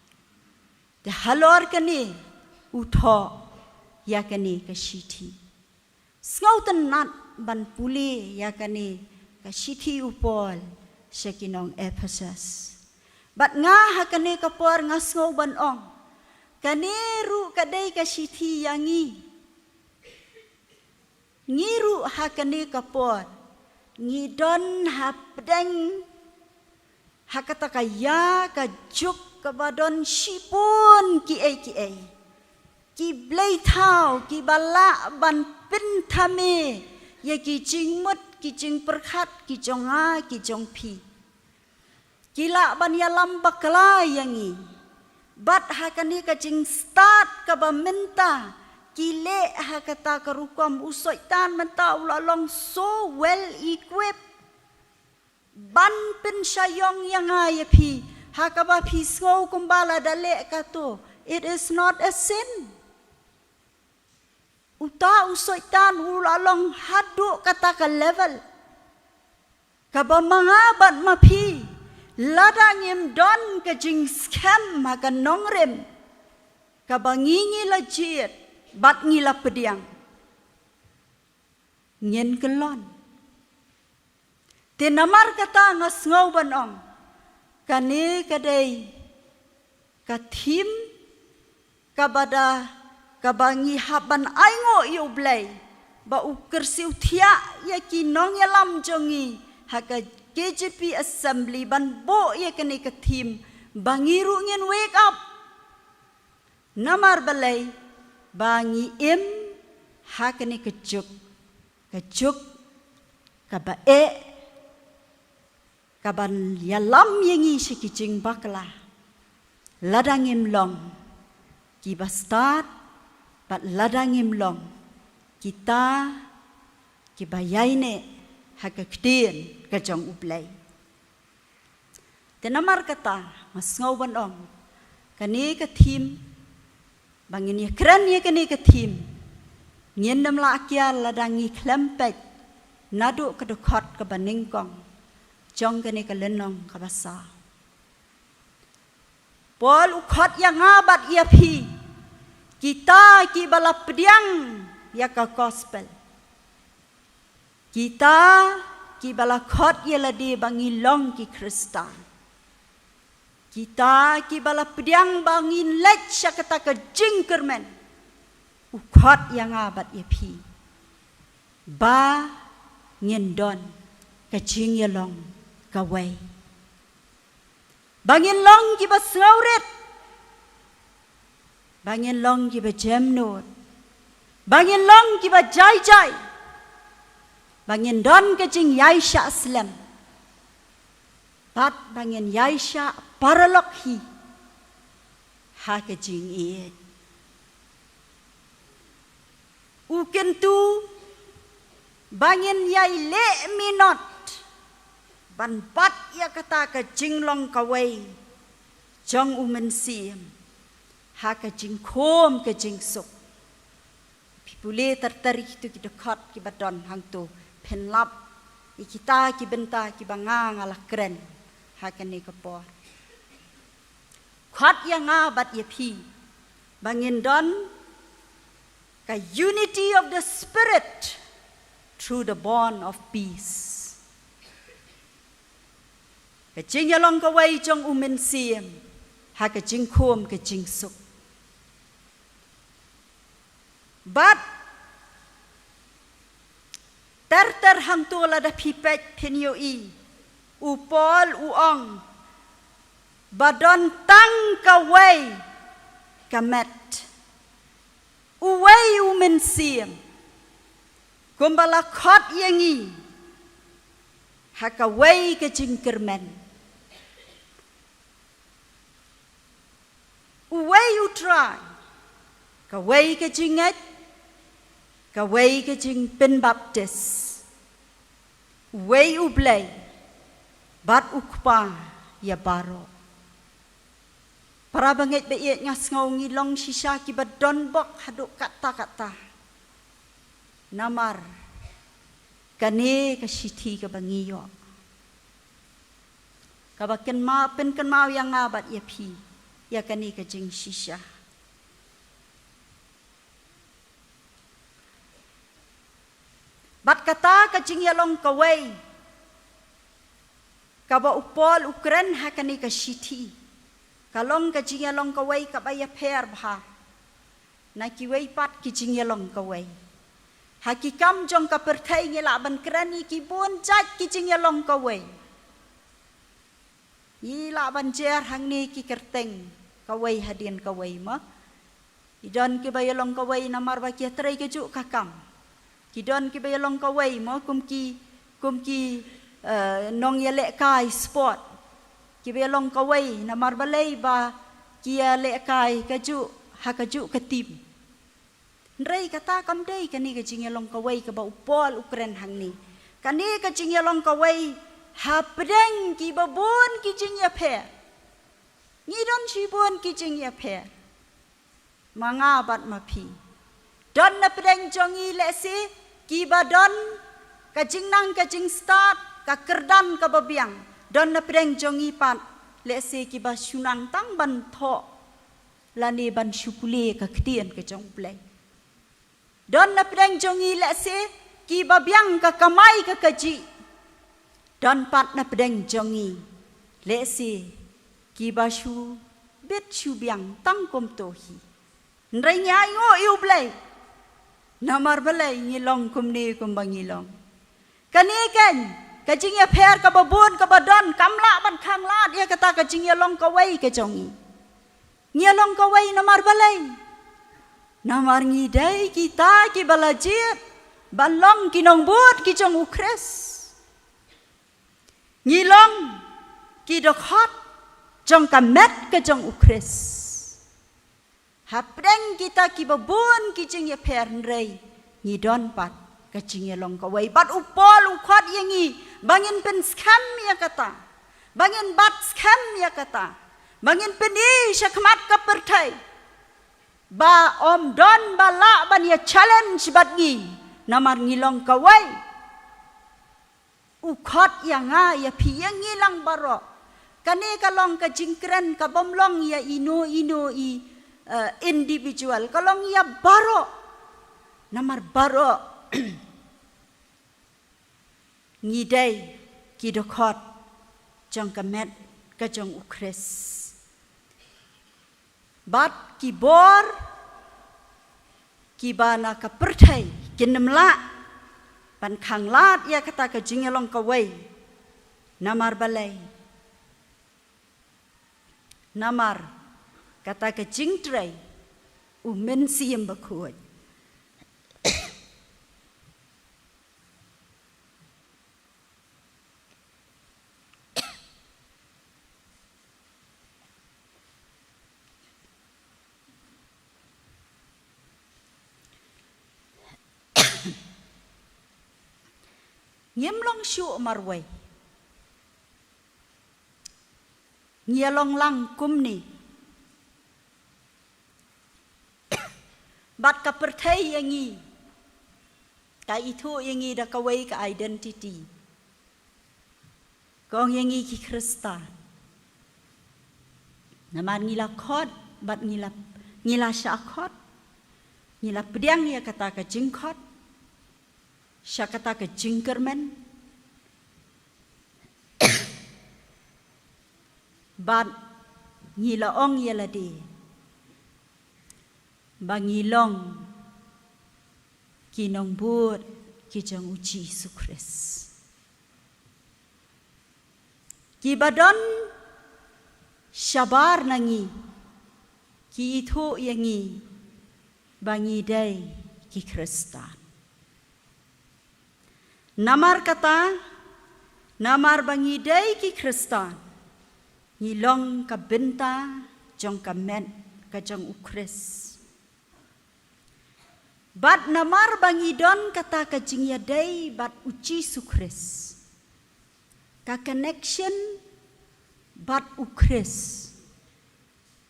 Te halor kane u thoh ïa kane ka shithi. Sngewtynnat ban pule ïa kane ka shithi u Paul sha ki nong Ephesus. Bad nga ha kane ka por nga sngew ban ong, kane ruh ka dei ka shithi ïa ngi. Ngi ruh ha kane ka por ngi don hapdeng ha kata ka ïa ka juk kaba don shibun kiei kiei ki blei thaw kiba lah ban pynthame ïa ki jingmut ki jingpyrkhat ki jong nga ki jong phi. Ki lah ban ïalam bakla ïa ngi. Bad ha kane ka jingstad kaba mynta ki leh ha kata ka rukom, u Soitan mynta u la long so well equipped ban pynshah ïong ïa nga ïa phi ha kaba phi sngew kumba lada leh kato, it is not a sin. Uta u Soitan u la long haduh kata ka level kaba ma nga bad ma phi, lada ngim don ka jingskhem ha ka nongrim kaba ngi ngi la jied bad ngi la pdiang, ngin kyllon. Te namar kata nga sngew ban ong, kane ka dei ka thim kaba da, kaba ngi hap ban ainguh ïa U Blei ba u kyrsiew thiah ïa ki nongïalam jong ngi ha ka K J P Assembly ban buh ïa kane ka thim ba ngi ruh ngin wake up. Namar balei? Ba ngi im ha kane ka juk, ka juk kaba eh, kaban ïalam ïa ngi sha ki jingbakla. Lada ngim long kiba stad bad lada ngim long kita kiba ïaineh ha ka ktien ka jong U Blei. Te namar kata nga sngew ban ong, kane ka thim, ba ngin ïakren ïa kane ka thim, ngin ym lah kiar lada ngi khlem peit naduh ka dkhot kaba nyngkong jong kane ka lynnong kaba saw. Paul u khot ïa nga bad ïa phi, kita kiba la pdiang ïa ka gospel, kita kiba la khot ïa lade ba ngi long ki Khristan, kita kiba la pdiang ba ngin leit sha kata ka jingkyrmen, u khot ïa nga bad ïa phi ba ngin don ka jingïalong kawei, ba ngin long kiba sngewrit, ba ngin long kiba jemnud, ba ngin long kiba jai jai, Ba ngin don ka jingïaishah slem. Bad ba ngin ïaishah paralok hi ha ka jingïeit. U kyntu ba ngin ïai leh minot ban bat ïa kata ka jinglong kawei jong u Mynsiem ha ka jingkhum ka jingsuk. Phi pule ter ter ïa kitu ki dkhot kiba don hangtu, phin lap ïa kita ki bynta kiba nga nga la kren ha kane ka por. Khot ïa nga bad ïa phi ba ngin don ka unity of the spirit through the bond of peace. Ka jingïalong kawei jong u Mynsiem ha ka jingkhum ka jingsuk. Bad ter ter hangtu lada phi peit phin ïohi, u Paul u ong ba don tang kawei ka met. Uwei u Mynsiem, kumba la khot ïa ngi ha kawei ka jingkyrmen. Uwei u Trai, kawei ka jingngeit, kawei ka jingpynbaptis. Uwei u Blei bad u Kpa ïa baroh. Para bangeit ba ïeit, nga sngew ngi long shisha kiba don bok haduh katta katta. Namar kane ka shithi kaba ngi ïoh, kaba kynmaw, pynkynmaw ïa nga bad ïa phi ïa kane ka jingshisha. Bad kata ka jingïalong kawei kaba u Paul u kren ha kane ka shithi, ka long ka jingïalong kawei kaba ïapher bha na kiwei pat ki jingïalong kawei. Ha ki kam jong ka pyrthei ngi lah ban kren ïa ki bun jait ki jingïalong kawei. Ngi lah ban jer hangne ki kyrteng kawei hadien kawei mo. Ki don kiba ïalong kawei namar ba ki ïatrei kajuh ka kam. Ki don kiba ïalong kawei mo, kum ki, kum ki, eh, nongïalehkai sport. Kiba ïalong kawei namar balei ba ki ïalehkai kajuh ha kajuh ka team. Hynrei kata kam dei kane ka jingïalong kawei kaba u Paul u kren hangne. Kane ka jingïalong kawei hapdeng kiba bun ki jingïapher. Ngi don shibun ki jingïapher, ma nga bad ma phi. Don napdeng jong ngi lehse kiba don ka jingnang ka jingstad, ka kyrdan kaba biang. Don napdeng jong ngi pat lehse kiba shu nang tang ban thoh lane ban shu pule ka ktien ka jong u Blei. Don napdeng jong ngi lehse kiba biang ka kamai ka kajih. Don pat napdeng jong ngi lehse kiba shu bit shu biang tang kumto hi. Hynrei ngi ainguh ïa u Blei namar balei ngi long kumne kumba ngi long. Kane keiñ ka jingïapher kaba bun kaba don kam lah ban khanglad ïa kata ka jingïalong kawei ka jong ngi. Ngi ïalong kawei namar balei? Namar ngi dei kita kiba la jied ban long ki nongbud ki jong u Khrist. Ngi long ki dkhot jong ka met ka jong u Khrist. Hapdeng kita kiba bun ki jingïapher, hynrei ngi don pat ka jingïalong kawei. Bad u Paul u khot ïa ngi ba ngin pynskhem ïa kata, ba ngin bat skhem ïa kata, ba ngin pyni sha khmat ka pyrthei ba ym don ba lah ban ïa challenge bad ngi namar ngi long kawei. U khot ïa nga ïa phi ïa ngi lang baroh. Kane ka long ka jingkren ka bym long ïa ino ino i, eh, individual, ka long ïa baroh. Namar baroh ngi dei ki dkhot jong ka met ka jong u Khrist. Bad ki bor kiba na ka pyrthei kin ym lah ban khanglad ïa kata ka jingïalong kawei. Namar balei? Namar kata ka jingtrei u Mynsiem Bakhuid. Ngim long shuh marwei. Ngi ïa long lang kumne. Bad ka pyrthei ïa ngi, ka ithuh ïa ngi da kawei ka identity. Ka ong ïa ngi ki Khristan. Namar ngi la khot, bad ngi la, ngi la shah khot. Ngi la pdiang ïa kata ka jingkhot sha kata ka jingkyrmen. Bad ngi la ong ïa lade ba ngi long ki nongbud ki jong u Jisu Khrist. Ki ba don shabar na ngi, ki ithuh ïa ngi ba ngi dei ki Khristan. Namar kata, namar ba ngi dei ki Khristan, ngi long ka bynta jong ka met ka jong u Khrist. Bad namar ba ngi don kata ka jingïadei bad u Jisu Khrist, ka connection bad u Khrist,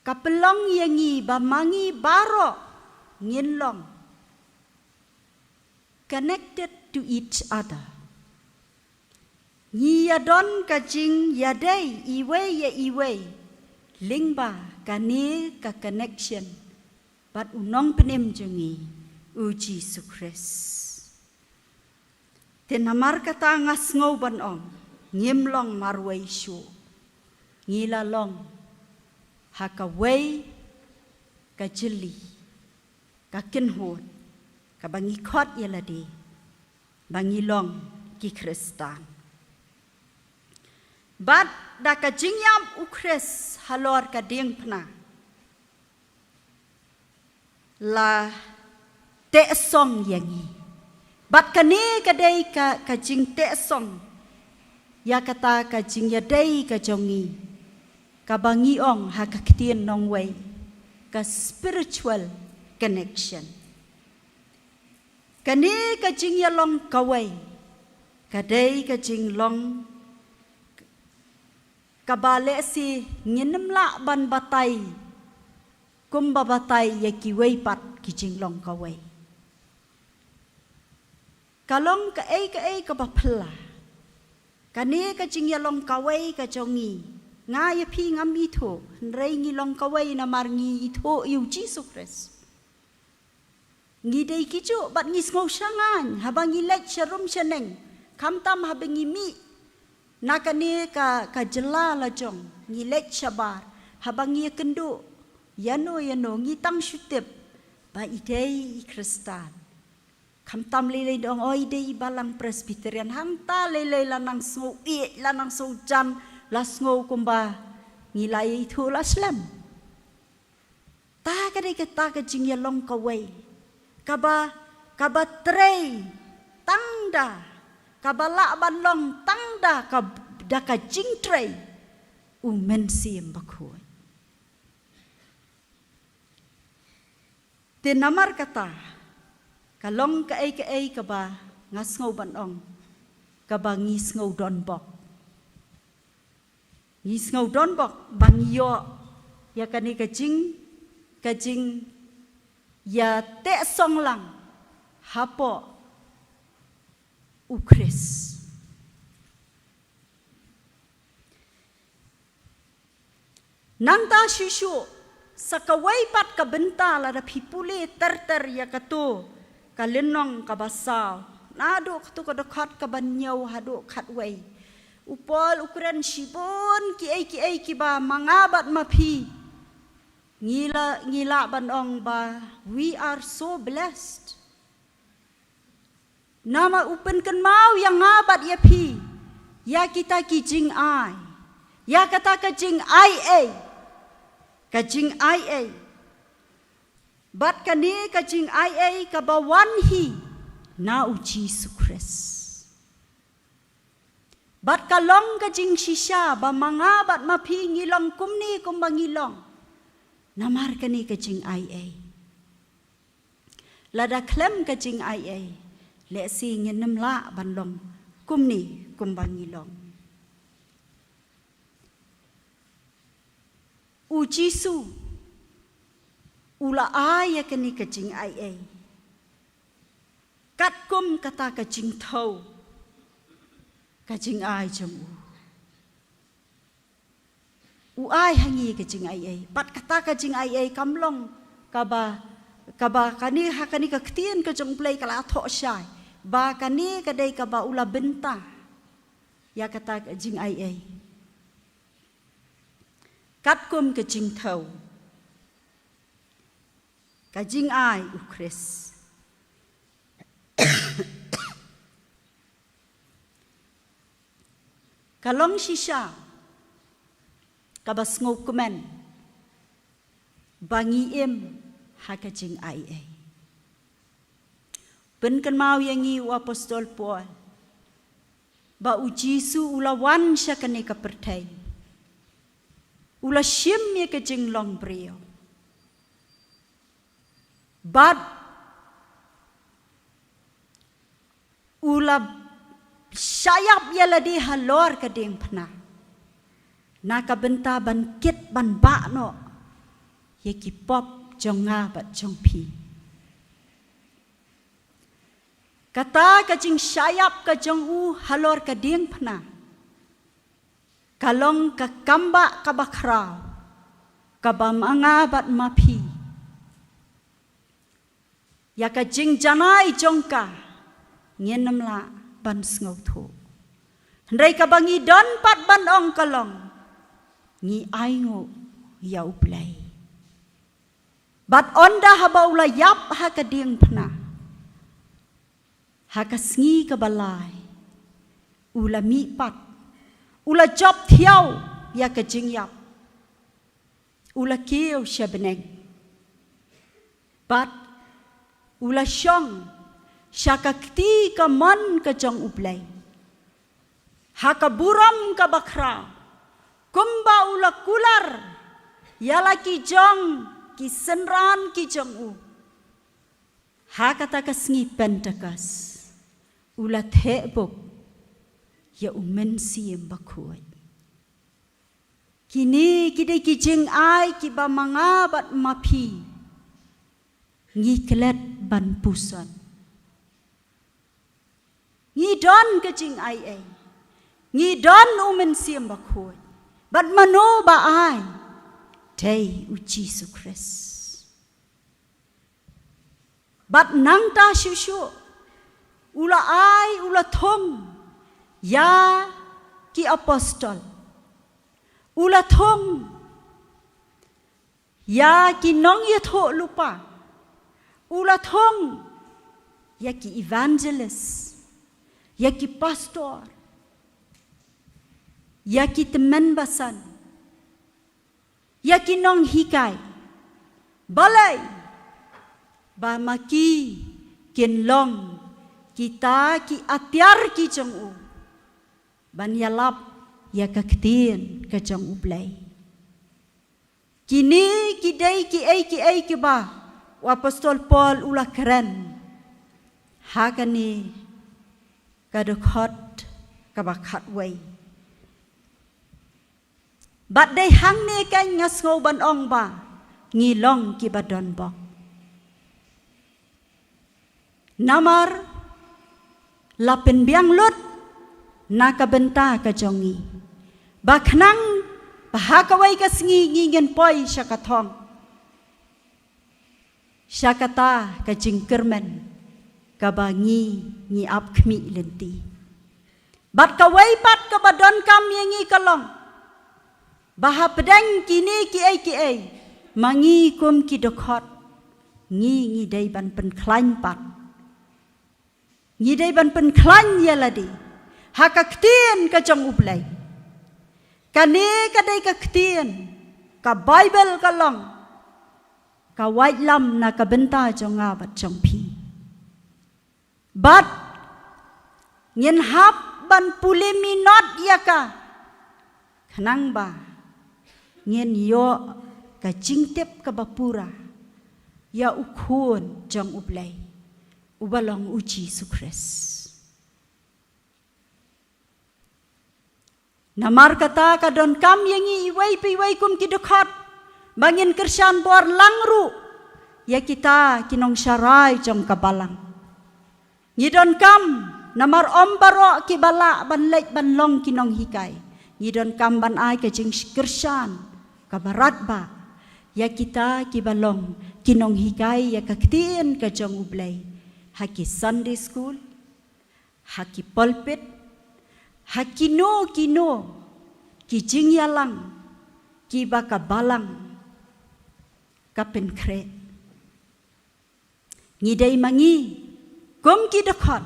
ka pynlong ïa ngi ba ma ngi baroh ngin long connected to each other. Ngi ïa don ka jingïadei iwei ïa iwei lyngba kane ka connection bad u Nongpynim jong ngi, u Jisu Khrist. Te namar kata nga sngew ban ong, ngim long marwei shuh. Ngi la long ha kawei ka jylli, ka kynhun, kaba ngi khot ïa lade ba ngi long ki Khristan. Bad da ka jingïap u Khrist halor ka diengphna, la tehsong ïa ngi. Bad kane ka dei ka, ka jingtehsong ïa kata ka jingïadei ka jong ngi, kaba ngi ong ha ka ktien nongwei, ka spiritual connection. Kane ka jingïalong kawei ka dei ka jinglong kaba lehse ngin ym lah ban batai kumba batai ïa kiwei pat ki jinglong kawei. Ka long kaei kaei kaba phylla. Kane ka jingïalong kawei ka jong ngi, nga ïa phi ngam ithuh, hynrei ngi long kawei namar ngi ithuh ïa u Jisu Khrist. Ngi dei kijuh bad ngi sngew shangaiñ haba ngi leit sharum shaneng, khamtam haba ngi mih na kane ka, ka jylla lajong, ngi leit shabar, haba ngi ïakynduh ïano ïano, ngi tang shu tip ba i dei i Khristan. Khamtam lei lei da ong, oi, i dei i balang Presbyterian. Hangta lei lei la nang sngew ïeit, la nang sngew jan, la sngew kumba ngi la ïathuh la slem. Ta ka dei kata ka jingïalong kawei kaba, kaba trei tang da, kaba lah ban long tang da ka, da ka jingtrei u Mynsiem Bakhuid. Te namar kata, ka long kaei kaei kaba nga sngew ban ong, kaba ngi sngew donbok. Ngi sngew donbok ba ngi ïoh ïa kane ka jing, ka jingïatehsong lang hapoh u Khrist. Nangta shuh shuh, sa kawei pat ka bynta lada phi pule ter ter ïa kato ka lynnong kaba saw, naduh kato ka dkhot kaba hynñiew haduh khatwei, u Paul u kren shibun kiei kiei kiba ma nga bad ma phi ngi la, ngi lah ban ong ba we are so blessed. Namar u pynkynmaw ïa nga bad ïa phi ïa kita ki jingai, ïa kata ka jingai ei, ka jingai ei. Bad kane ka jingai ei kaba wan hi na u Jisu Khrist. Bad ka long ka jingshisha ba ma nga bad ma phi ngi long kumne kumba ngi long namar kane ka jingai ei. Lada khlem ka jingai ei, lehse ngin ym lah ban long Kumne kumba ngi long. U Jisu u la ai ïa kane ka jingaiei katkum kata ka jingthew ka jingai jong u. U ai ha ngi ka jingaiei. Bad kata ka jingaiei kam long kaba, kaba kane ha kane ka ktien ka jong U Blei ka la thoh shai ba kane ka dei kaba u la bynta ïa kata ka jingaiei katkum ka jingthew ka jingai U Khrist. Ka long shisha kaba sngewkmen ba ngi im ha ka jingaiei. Pynkynmaw ïa ngi u apostol Paul ba u Jisu u la wan sha kane ka pyrthei, u la shim ïa ka jinglong briew. Bad u la shah ïap ïa lade halor ka diengphna na ka bynta ban kit ban bah noh ïa ki pop jong nga bad jong phi. Kata ka jingshah ïap ka jong u halor ka diengphna ka long ka kambah kaba khraw kaba ma nga bad ma phi, ïa ka jingjanai jong ka ngin ym lah ban sngewthuh. Hynrei kaba ngi don pat ban ong ka long ngi ainguh ïa U Blei. Bad ynda haba u la ïap ha ka diengphna, ha ka sngi kaba lai, u la mih pat, u la jop thiaw ïa ka jingïap, u la kiew sha bneng. Bad u la shong sha ka kti kamon ka jong U Blei, ha ka burom kaba khraw, kumba u la kular ïa la ki jong ki synran ki jong u. Ha kata ka sngi Pentekost u la theh bup ïa U Mynsiem Bakhuid. Kine ki dei ki jingai kiba ma nga bad ma phi ngi klet ban puson. Ngi don ka jingaiei, ngi don U Mynsiem Bakhuid. Bad mano ba ai? Dei U Jisu Khrist. Bad nangta shuh shuh u la ai, u la thung ïa ki apostol, u la thung ïa ki nongïathuhlypa, u la thung ïa ki evangelist, ïa ki pastor, ïa ki tymmen basan, ïa ki nonghikai. Balei? Ba ma ki kin long kita ki atiar ki jong u ban ïalap ïa ka ktien ka jong U Blei. Kine ki dei kiei kiei kiba u apostol Paul u la kren ha kane ka dkhot kaba khatwei. Bad dei hangne kan nga sngew ban ong ba ngi long kiba donbok. Namar la pynbiang lut na ka bynta ka jong ngi, ba khnang ba ha kawei ka sngi ngi ngin poi sha ka thong, sha kata ka jingkyrmen kaba ngi ngi ap khmih lynti. Bad kawei pat kaba donkam ïa ngi ka long ba hapdeng kine kiei kiei, ma ngi kum ki dkhot, ngi ngi dei ban pynkhlaiñ pat. Ngi dei ban pynkhlaiñ ïa lade ha ka ktien ka jong U Blei. Kane ka dei ka ktien, ka Baibl ka long ka waitlam na ka bynta jong nga bad jong phi. Bad ngin hap ban pule minot ïa ka, khnang ba ngin ïoh ka jingtip kaba pura ïa U Khun jong U Blei, uba long U Jisu Khrist. Namar kata ka donkam ïa ngi iwei pa iwei kum ki dkhot ba ngin kyrshan bor lang ruh ïa kita ki nongsharai jong ka balang. Ngi donkam namar ym baroh kiba lah ban leit ban long ki nonghikai. Ngi donkam ban ai ka jingkyrshan kaba radbah ïa kita kiba long ki nonghikai ïa ka ktien ka jong U Blei ha ki Sunday school, ha ki pulpit, ha kino kino ki jingïalang kiba ka balang ka pynkhreh. Ngi dei ma ngi kum ki dkhot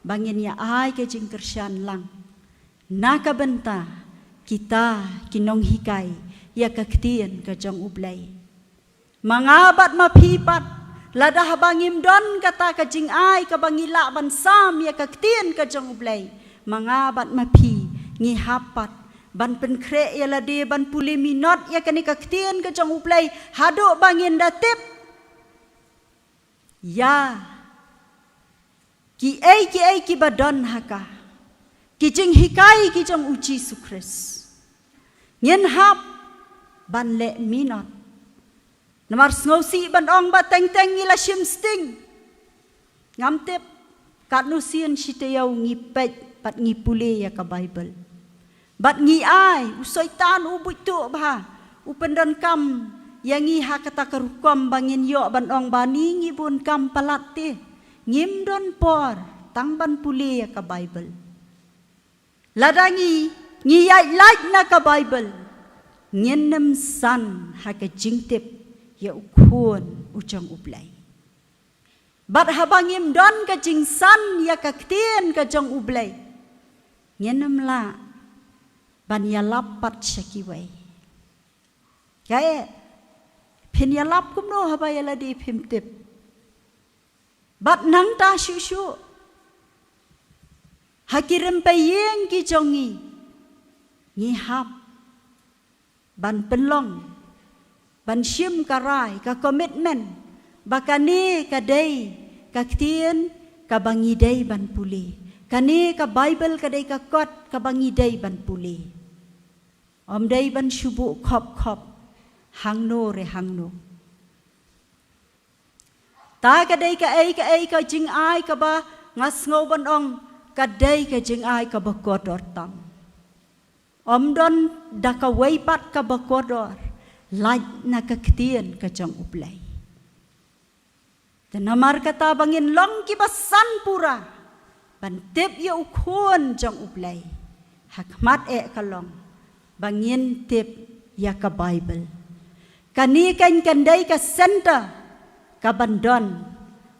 ba ngin ïa ai ka jingkyrshan lang na ka bynta kita ki nonghikai ïa ka ktien ka jong U Blei. Ma nga bad ma phi pat, lada haba ngim don kata ka jingai kaba ngi lah ban sam ïa ka ktien ka jong U Blei, ma nga bad ma phi ngi hap pat ban pynkhreh ïa lade ban pule minot ïa kane ka ktien ka jong U Blei haduh ba ngin da tip ïa kiei kiei kiba don ha ka, ki jinghikai ki jong U Jisu Khrist. Ngin hap ban leh minot. Namar sngewsih ban ong ba teng teng ngi la shim sting. Ngam tip katno sien shi taïew ngi peit bad ngi pule ïa ka Baibl. Bad ngi ai, u Soitan u buit tuh bha, u pyndonkam ïa ngi ha kata ka rukom ba ngin ïoh ban ong ba ni ngi bun kam palat te. Ngim don por tang ban pule ïa ka Baibl. Lada ngi, ngi ïaid lait na ka Baibl, ngin ym san ha ka jingtip ïa u Khun u jong U Blei. Bad haba ngim don ka jingsan ïa ka ktien ka jong U Blei, ngin ym lah ban ïalap pat sha kiwei. Kaei, phin ïalap kumno haba ïa lade phim tip? Bad nangta shuh shuh, ha ki rympei ïing ki jong ngi, ngi hap ban pynlong, ban shim ka rai, ka commitment ba kane ka dei ka ktien kaba ngi dei ban pule. Kane ka Baibl ka dei ka kot kaba ngi dei ban pule. Ym dei ban shu buh khop khop hangno re hangno. Ta ka dei kaei kaei ka jingai kaba nga sngew ban ong ka dei ka jingai kaba kordor tam. Ym don da kawei pat kaba kordor lait na ka ktien ka jong U Blei. Te namar kata ba ngin long kiba san pura ban tip ïa u Khun jong U Blei. Ha khmat eh ka long ba ngin tip ïa ka Baibl. Kane kan kan dei ka center kaban don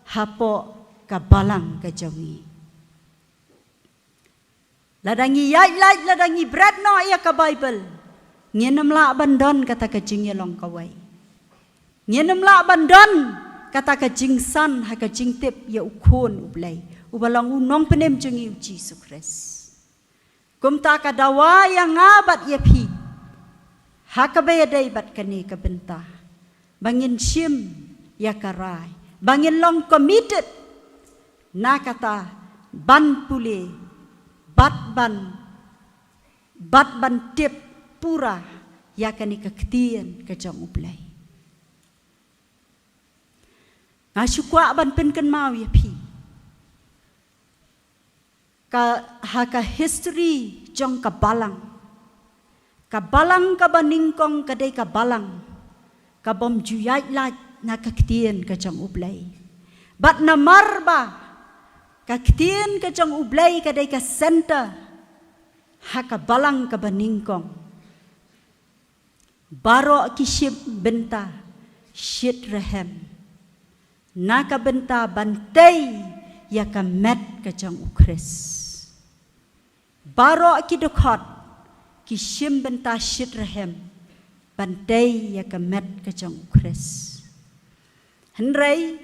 hapoh ka balang ka jong ngi. Lada ngi ïaid lait, lada ngi bret noh ïa ka Baibl, ngin ym lah ban don kata ka jingïalong kawei. Ngin ym lah ban don kata ka jingsan ha ka jingtip ïa u Khun U Blei, uba long u nongpynim jong ngi u Jisu Khrist. Kumta ka dawa ïa nga bad ïa phi ha kaba ïadei bad kane ka bynta, ba ngin shim ïa ka rai, ba ngin long committed na kata ban pule bad ban, bad ban tip pura ïa kane ka ktien ka jong U Blei. Nga shu kwah ban pynkynmaw ïa phi, ka, ha ka history jong ka balang, ka balang kaba nyngkong ka dei ka balang kabym ju ïaid lait na ka ktien ka jong U Blei. Bad namar ba ka ktien ka jong U Blei ka dei ka center ha ka balang kaba nyngkong, baroh ki shim bynta shit rhem na ka bynta ban tei ïa ka met ka jong U Khrist. Baroh ki dkhot ki shim bynta shit rhem ban tei ïa ka met ka jong U Khrist. Hynrei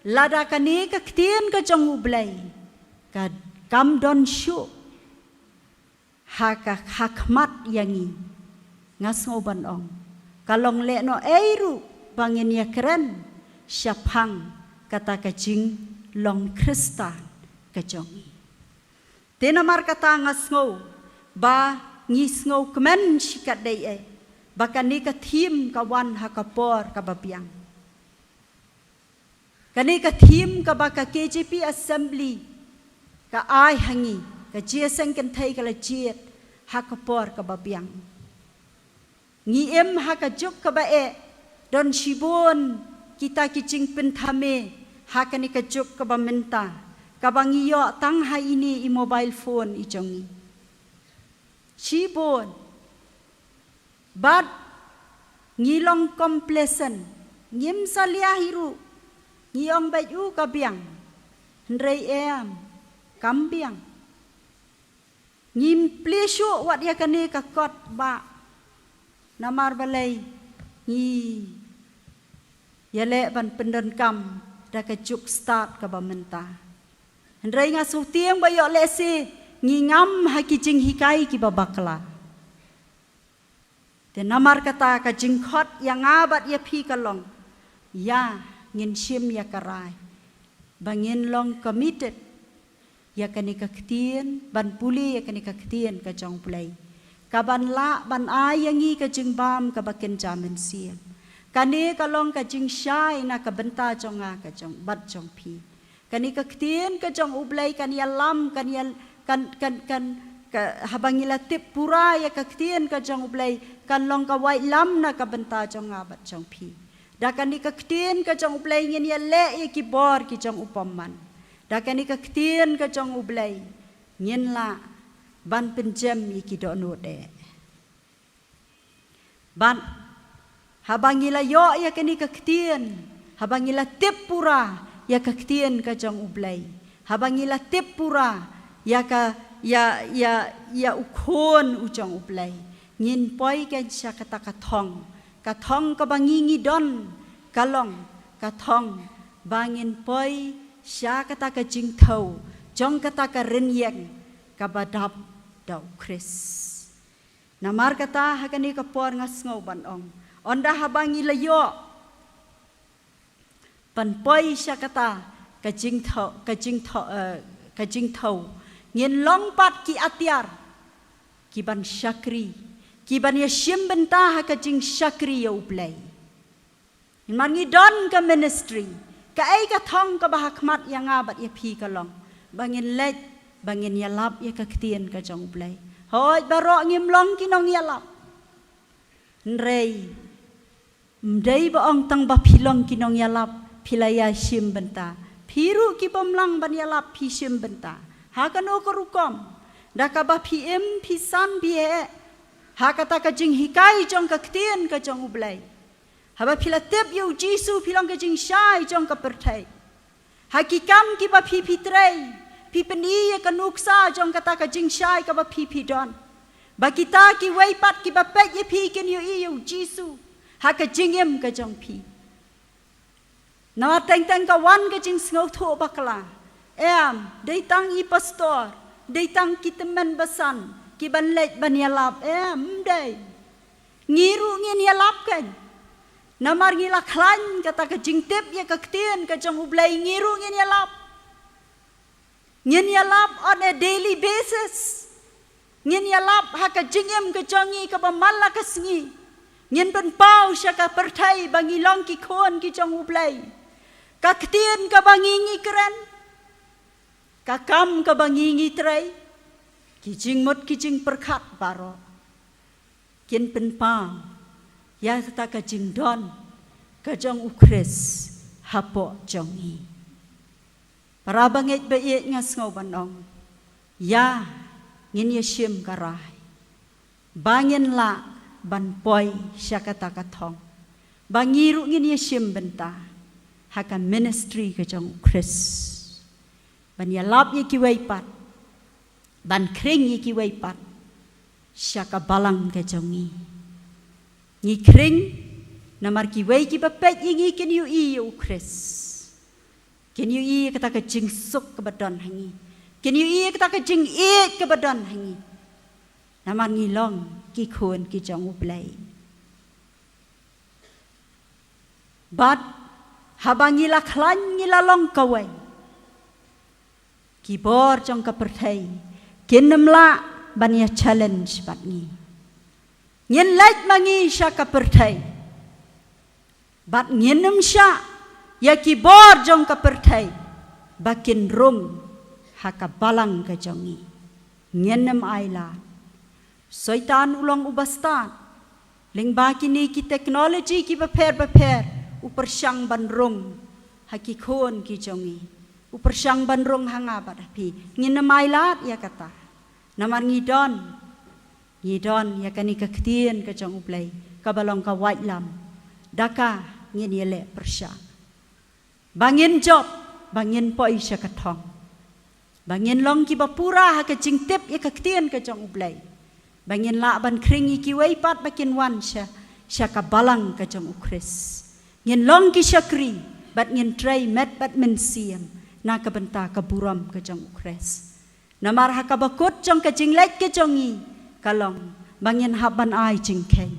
lada kane ka ktien ka jong U Blei ka kam don shuh ha ka, ha khmat ïa ngi, nga sngew ban ong ka long lehnohei ruh ba ngin ïakren shaphang kata ka jinglong Khristan ka jong ngi. Te namar kata nga sngew ba Ngi sngewkmen shikatdei eh ba kane ka theme ka wan ha ka por kaba biang. Kane ka theme kaba ka K J P Assembly ka ai ha ngi, ka Jingïaseng Kynthei ka la jied ha ka por kaba biang. Ngi im ha ka juk kaba eh, don shibun kita ki jingpynthame ha kane ka juk kaba mynta, kaba ngi ïoh tang ha ine i mobile phone i jong ngi. Shibun. Bad ngi long complacent, ngim salia hi ruh, ngi ong bad u ka biang, hynrei em, kam biang. Ngim plie shuh wat ïa kane ka kot ba, namar balei ngi ïaleh ban pyndonkam da ka juk stad kaba mynta. Hynrei nga sngewtieng ba ïoh lehse ngi ngam ha ki jinghikai kiba bakla. Te namar kata ka jingkhot ïa nga bad ïa phi ka long, ïa ngin shim ïa ka rai ba ngin long committed ïa kane ka ktien, ban pule ïa kane ka ktien ka jong U Blei, ka ban lah ban ai ïa ngi ka jingbam kaba kynja mynsiem. Kane ka long ka jingshai na ka bynta jong nga ka jong, bad jong phi. Kane ka ktien ka jong U Blei kan ïalam, kan ïa, kan, kan, kan, ka, haba ngi la tip pura ïa ka ktien ka jong U Blei, kan long ka waitlam na ka bynta jong nga bad jong phi. Da kane ka ktien ka jong U Blei ngin ïaleh ïa ki bor ki jong u bymman. Da kane ka ktien ka jong U Blei ngin lah ban pynjem ïa ki dohnud eh. Bad haba ngi la ïoh ïa kane ka ktien, haba ngi la tip pura ïa ka ktien ka jong U Blei, haba ngi la tip pura ïa ka, ïa, ïa, ïa u khun u jong U Blei, ngin poi kein sha kata ka thong. Ka thong kaba ngi ngi don ka long ka thong ba ngin poi sha kata ka jingthew jong kata ka rynïeng kaba dap da U Khrist. Namar kata ha kane ka por nga sngew ban ong, ynda haba ngi la ïoh ban poi sha kata ka jingthew, ka jingthew, eh, ka jingthew, ngin long pat ki atiar ki ban shakri, ki ban ïashim bynta ha ka jingshakri ïa U Blei. Namar ngi don ka ministry, kaei ka thong kaba ha khmat ïa nga bad ïa phi ka long ba ngin leit, ba ngin ïalap ïa ka ktien ka jong U Blei. Hooid, baroh ngim long ki nongïalap. Hynrei ym dei ba ong tang ba phi long ki nongïalap phi la ïashim bynta. Phi ruh ki bym lah ban ïalap phi shim bynta. Ha kano ka rukom? Da kaba phi im, phi san, phi heh ha kata ka jinghikai jong ka ktien ka jong U Blei. Haba phi la tip ïa U Jisu phi long ka jingshai jong ka pyrthei. Ha ki kam kiba phi phi trei, phi pyni ïa ka nuksa jong kata ka jingshai kaba phi phi don, ba kita kiwei pat kiba peit ïa phi kin ïohi ïa U Jisu ha ka jingim ka jong phi. Namar teng teng ka wan ka jingsngewthuh bakla, em, dei tang i pastor, dei tang ki tymmen basan ki ban leit ban ïalap, em, ym dei. Ngi ruh ngin ïalap kein. Namar ngi la khlaiñ kata ka jingtip ïa ka ktien ka jong U Blei, ngi ruh ngin ïalap. Ngin ïalap on a daily basis. Ngin ïalap ha ka jingim ka jong ngi kaba man la ka sngi. Ngin pynpaw sha ka pyrthei ba ngi long ki khun ki jong U Blei. Ka ktien kaba ngi ngi kren, ka kam kaba ngi ngi trei, ki jingmut ki jingpyrkhat baroh kin pynpaw ïa kata ka jingdon ka jong U Khrist hapoh jong ngi. Para bangeit ba ïeit, nga sngew ban ong, ïa ngin ïashim ka rai ba ngin lah ban poi sha kata ka thong, ba ngi ruh ngin ïashim bynta ha ka ministry ka jong U Khrist, ban ïalap ïa kiwei pat, ban khring ïa kiwei pat sha ka balang ka jong ngi. Ngi khring namar kiwei kiba peit ïa ngi kin ïohi ïa U Khrist, kin ïohi ïa kata ka jingsuk kaba don ha ngi, kin ïohi ïa kata ka jingïeit kaba don ha ngi. Namar ngi long ki khun ki jong U Blei. Bad haba ngi la khlaiñ, ngi la long kawei, ki bor jong ka pyrthei kin ym lah ban ïa challenge bad ngi. Ngin leit ma ngi sha ka pyrthei, bad ngin ym shah ïa ki bor jong ka pyrthei ba kin rung ha ka balang ka jong ngi. Ngin ym ailad. Soitan u long u bastad. Lyngba kine ki technology ki bapher bapher, u pyrshang ban rung ha ki khun ki jong ngi. U pyrshang ban rung ha nga bad ha phi. Ngin ym ailad ïa kata. Namar ngi don, ngi don ïa kane ka ktien ka jong U Blei, kaba long ka waitlam. Da ka ngin ïaleh pyrshah. Ba ngin jop, ba ngin poi sha ka thong. Ba ngin long kiba pura ha ka jingtip ïa ka ktien ka jong U Blei. Ba ngin lah ban khring ïa kiwei pat ba kin wan sha, sha ka balang ka jong U Khrist. Ngin long ki shakri, bad ngin trei met bad mynsiem na ka bynta ka burom ka jong U Khrist. Namar ha kaba kut jong ka jingleit ka jong ngi ka long ba ngin hap ban ai jingkheiñ.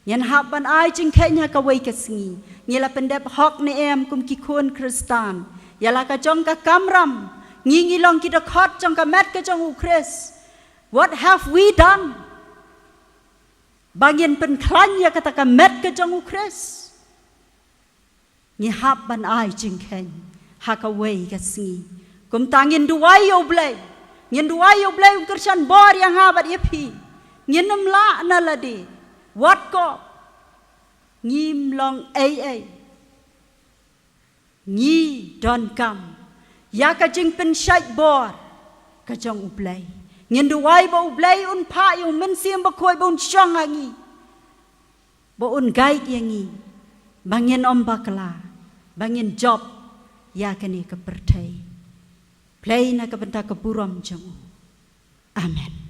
Ngin hap ban ai jingkheiñ ha kawei ka sngi. Ngi la pyndep hok ne em kum ki khun Khristan? Ïa la ka jong ka kamram, ngi ngi long ki dkhot jong ka met ka jong U Khrist. What have we done? Ba ngin pynkhlaiñ ïa kata ka met ka jong U Khrist. Ngi hap ban ai jingkheiñ ha kawei ka sngi. Kumta ngin duwai ïa U Blei. Ngin duwai ïa U Blei un kyrshan bor ïa nga bad ïa phi. Ngin ym lah na lade. Wat ko ngim long ei ei. Ngi donkam ïa ka jingpynshait bor ka jong U Blei. Ngin duwai ba U Blei un phah ïa U Mynsiem Bakhuid ba un shong ha ngi, ba un guide ïa ngi, ba ngin ym bakla, ba ngin jop ïa kane ka pyrthei. Blei na ka bynta ka burom jong U. Amen.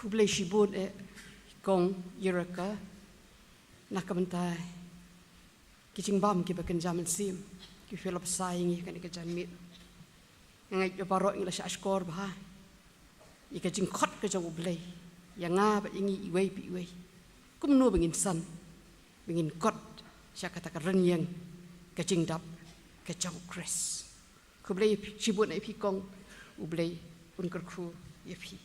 Khublei shibun eh, kong Yiraka, na ka bynta ki jingbam kiba kynja mynsiem kiba phi la bsa ïa ngi ha kane ka janmiet. Nga ngeit ba baroh ngi la shah shkor bha ïa ka jingkhot ka jong U Blei ïa nga bad ïa ngi iwei pa iwei. Kumno ba ngin san, ba ngin khot sha kata ka rynïeng ka jingdap ka jong U Khrist. Khublei shibun ïa phi kong, U Blei un kyrkhu ïa phi.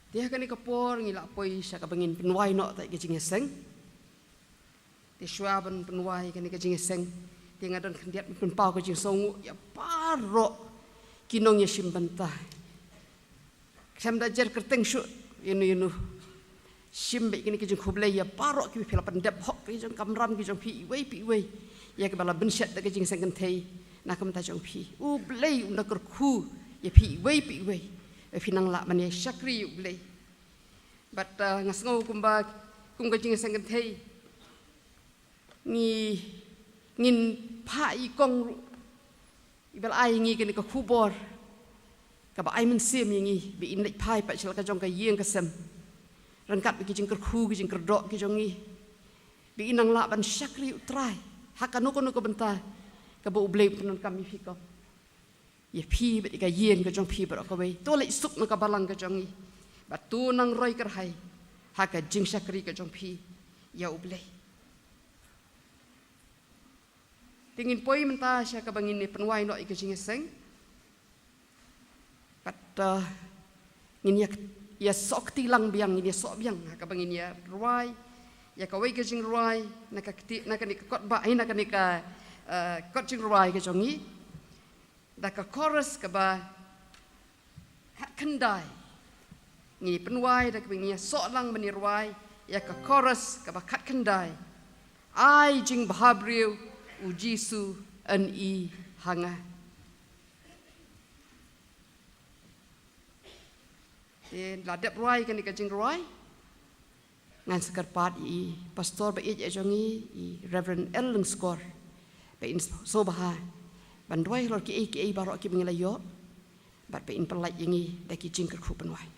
Te ha kane ka por ngi la poi sha kaba ngin pynwai noh ïa ka jingïaseng. Te shuwa ban pynwai ïa kane ka jingïaseng, te nga don khyndiat ban pynpaw ka jingsngewnguh ïa baroh ki nongïashim bynta. Khlem da jer kyrteng shuh ïano ïano. Shim beit kane ka jingkhublei ïa baroh kiba phi la pyndep hok ki jong kamram ki jong phi iwei pa iwei, ïa kiba la bynshet da ka jingïaseng kynthei na ka bynta jong phi. U Blei un da kyrkhu ïa phi iwei pa iwei, ba phin nang lah ban ïa shakri ïa U Blei. Bad, uh, nga sngew kumba kum ka jingïaseng kynthei ngi, ngin phah ïa i kong ruh iba la ai ïa ngi kane ka khubor kaba ai mynsiem ïa ngi ba in leit phai pat sha la ka jong ka ïing ka sem ryngkat bad ki jingkyrkhu ki jingkyrdoh ki jong ngi, ba in nang lah ban shakri U Trai ha kano kano ka bynta kaba U Blei u pyndonkam ïa phi kong, ïa phi bad ïa ka ïing ka jong phi baroh kawei. To leit suk na ka balang ka jong ngi bad to nang roi kyrhai ha ka jingshakri ka jong phi ïa U Blei. Te ngin poi mynta sha kaba ngin ïa pynwai noh ïa ka jingïaseng. Bad, uh, ngin ïa, ïa soh kti lang biang, ngin ïa soh biang ha kaba ngin ïa rwai ïa kawei ka jingrwai na ka kti, na kane ka kot ba, ai, na kane ka, uh, kot jingrwai ka jong ngi. Da ka chorus kaba khatkhyndai. Ngi pynwai da kaba ngi ïa soh lang ban ïa rwai ïa ka chorus kaba khatkhyndai. Ai jingbhabriew U Jisu yn i ha nga. Te la dep rwai kane ka jingrwai. Ngan sa kyrpad ïa i pastor ba ïeit jong ngi, i Reverend L Lyngskor, ba in sngewbha ban duwai halor kiei kiei baroh kiba ngi la ïoh bad ba in pynlait ïa ngi da ki jingkyrkhu pynwai.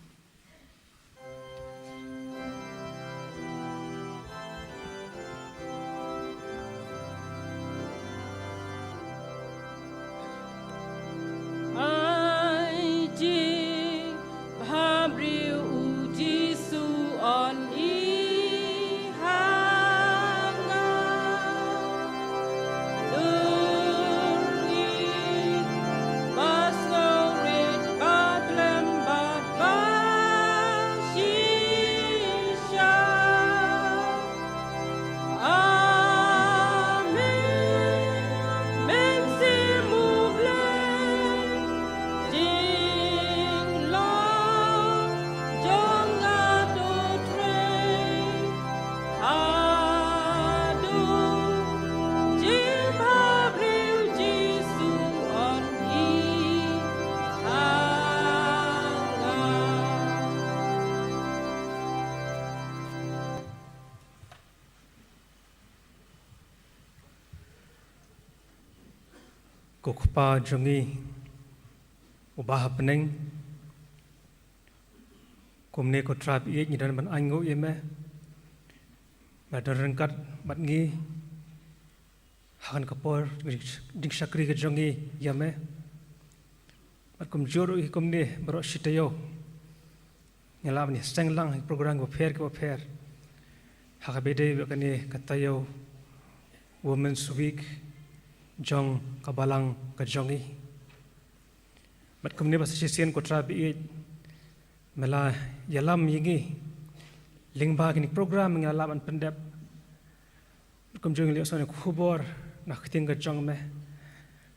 Ko Kpa jong ngi uba ha bneng, kumne ko Trai ba ïeit, ngi don ban ainguh ïa me ba don ryngkat bad ngi ha kane ka por jingshakri ka jong ngi ïa me. Bad kumjuh ruh hi kumne baroh shi taïew ngi lah ban ïa seng lang ha ki program kiba pher kiba pher ha kaba ïadei bad kane ka taïew Women's Week jong ka balang ka jong ngi. Bad kumne ba sa shisien ko Trai ba ïeit, me la ïalam ïa ngi lyngba kine ki program ngi la lah ban pyndep. Bad kumjuh ngi la ïohsngew ïa ka khubor na ka ktien ka jong me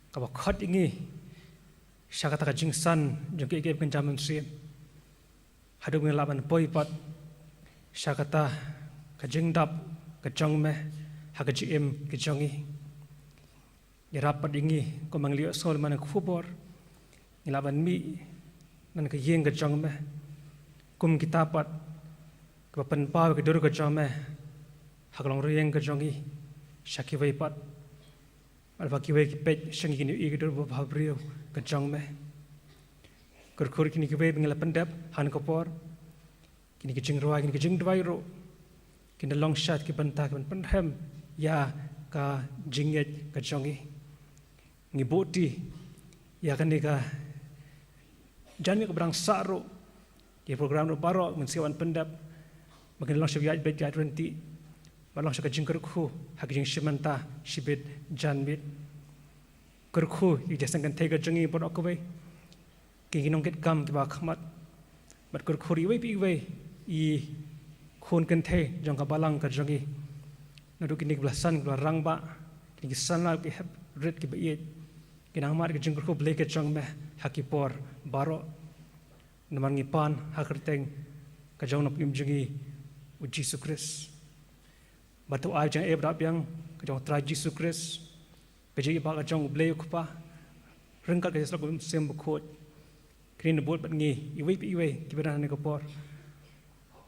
kaba khot ïa ngi sha kata ka jingsan jong ka ïeit ka im ka jam mynsiem. Haduh ba ngi lah ban poi pat sha kata ka jingdap ka jong me ha ka jingim ka jong ngi. Ïarap pat ïa ngi kumba ngi la ïohsngew lyngba kane ka khubor, ngi lah ban mih na ka ïing ka jong me kum kita pat kiba pynpaw ïa ka dur ka jong me ha ka longrynieng ka jong ngi sha kiwei pat. Bad ba kiwei ki peit sha ngi kin ïohi ïa ka dur babha briew ka jong me. Kyrkhu ïa kine kiwei ba ngi la pyndep ha kane ka por, kine ki jingrwai, kine ki jingduwai ruh kin da long sha ki bynta kiban pynrhem ïa ka jingngeit ka jong ngi. Ngi buh ti ïa kane ka janmiet kaba dang sah ruh, ïa ki program ruh baroh ba ngin sa ïoh ban pyndep, ba kin long sha ka ïaid beit ïaid ryntih, ba long sha ka jingkyrkhu ha ka jingshim bynta shibit janmiet. Kyrkhu ïa ka jingïaseng kynthei ka jong ngi baroh kawei, ki nongkitkam kiba khmat. Bad kyrkhu ïa iwei pa iwei i khun kynthei jong ka balang ka jong ngi, naduh kine kiba la san kiba la rangbah, kine ki samla ki hep rit kiba ïeit, ki nang mad ka jingkyrkhu Blei ka jong me ha ki por baroh. Namar ngi pan ha ka kyrteng ka jong u Nongpynim jong ngi u Jisu Khrist. Bad to ai jong e ba dap biang ka jong u Trai Jisu Khrist, ka jingïeit ba ka jong u Blei u Kpa, ryngkat ka jingïasyllok u Mynsiem Bakhuid, kin ïa bud bad ngi iwei pa iwei kiba don ha kane ka por,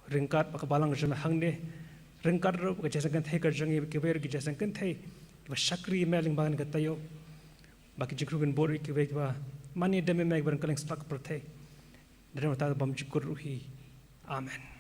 ryngkat bad ka balang ka jong me hangne, ryngkat ruh bad ka jingïaseng kynthei ka jong ngi, kiwei ruh ki jingïaseng kynthei kiba shakri me lyngba kane ka taïew, ba ki jingkyrkhu kin bud ruh ïa kiwei kiba mane dem ïa me kiba don kylleng satlak ka pyrthei. Ngi don bad ka bymjukut ruh hi. Amen.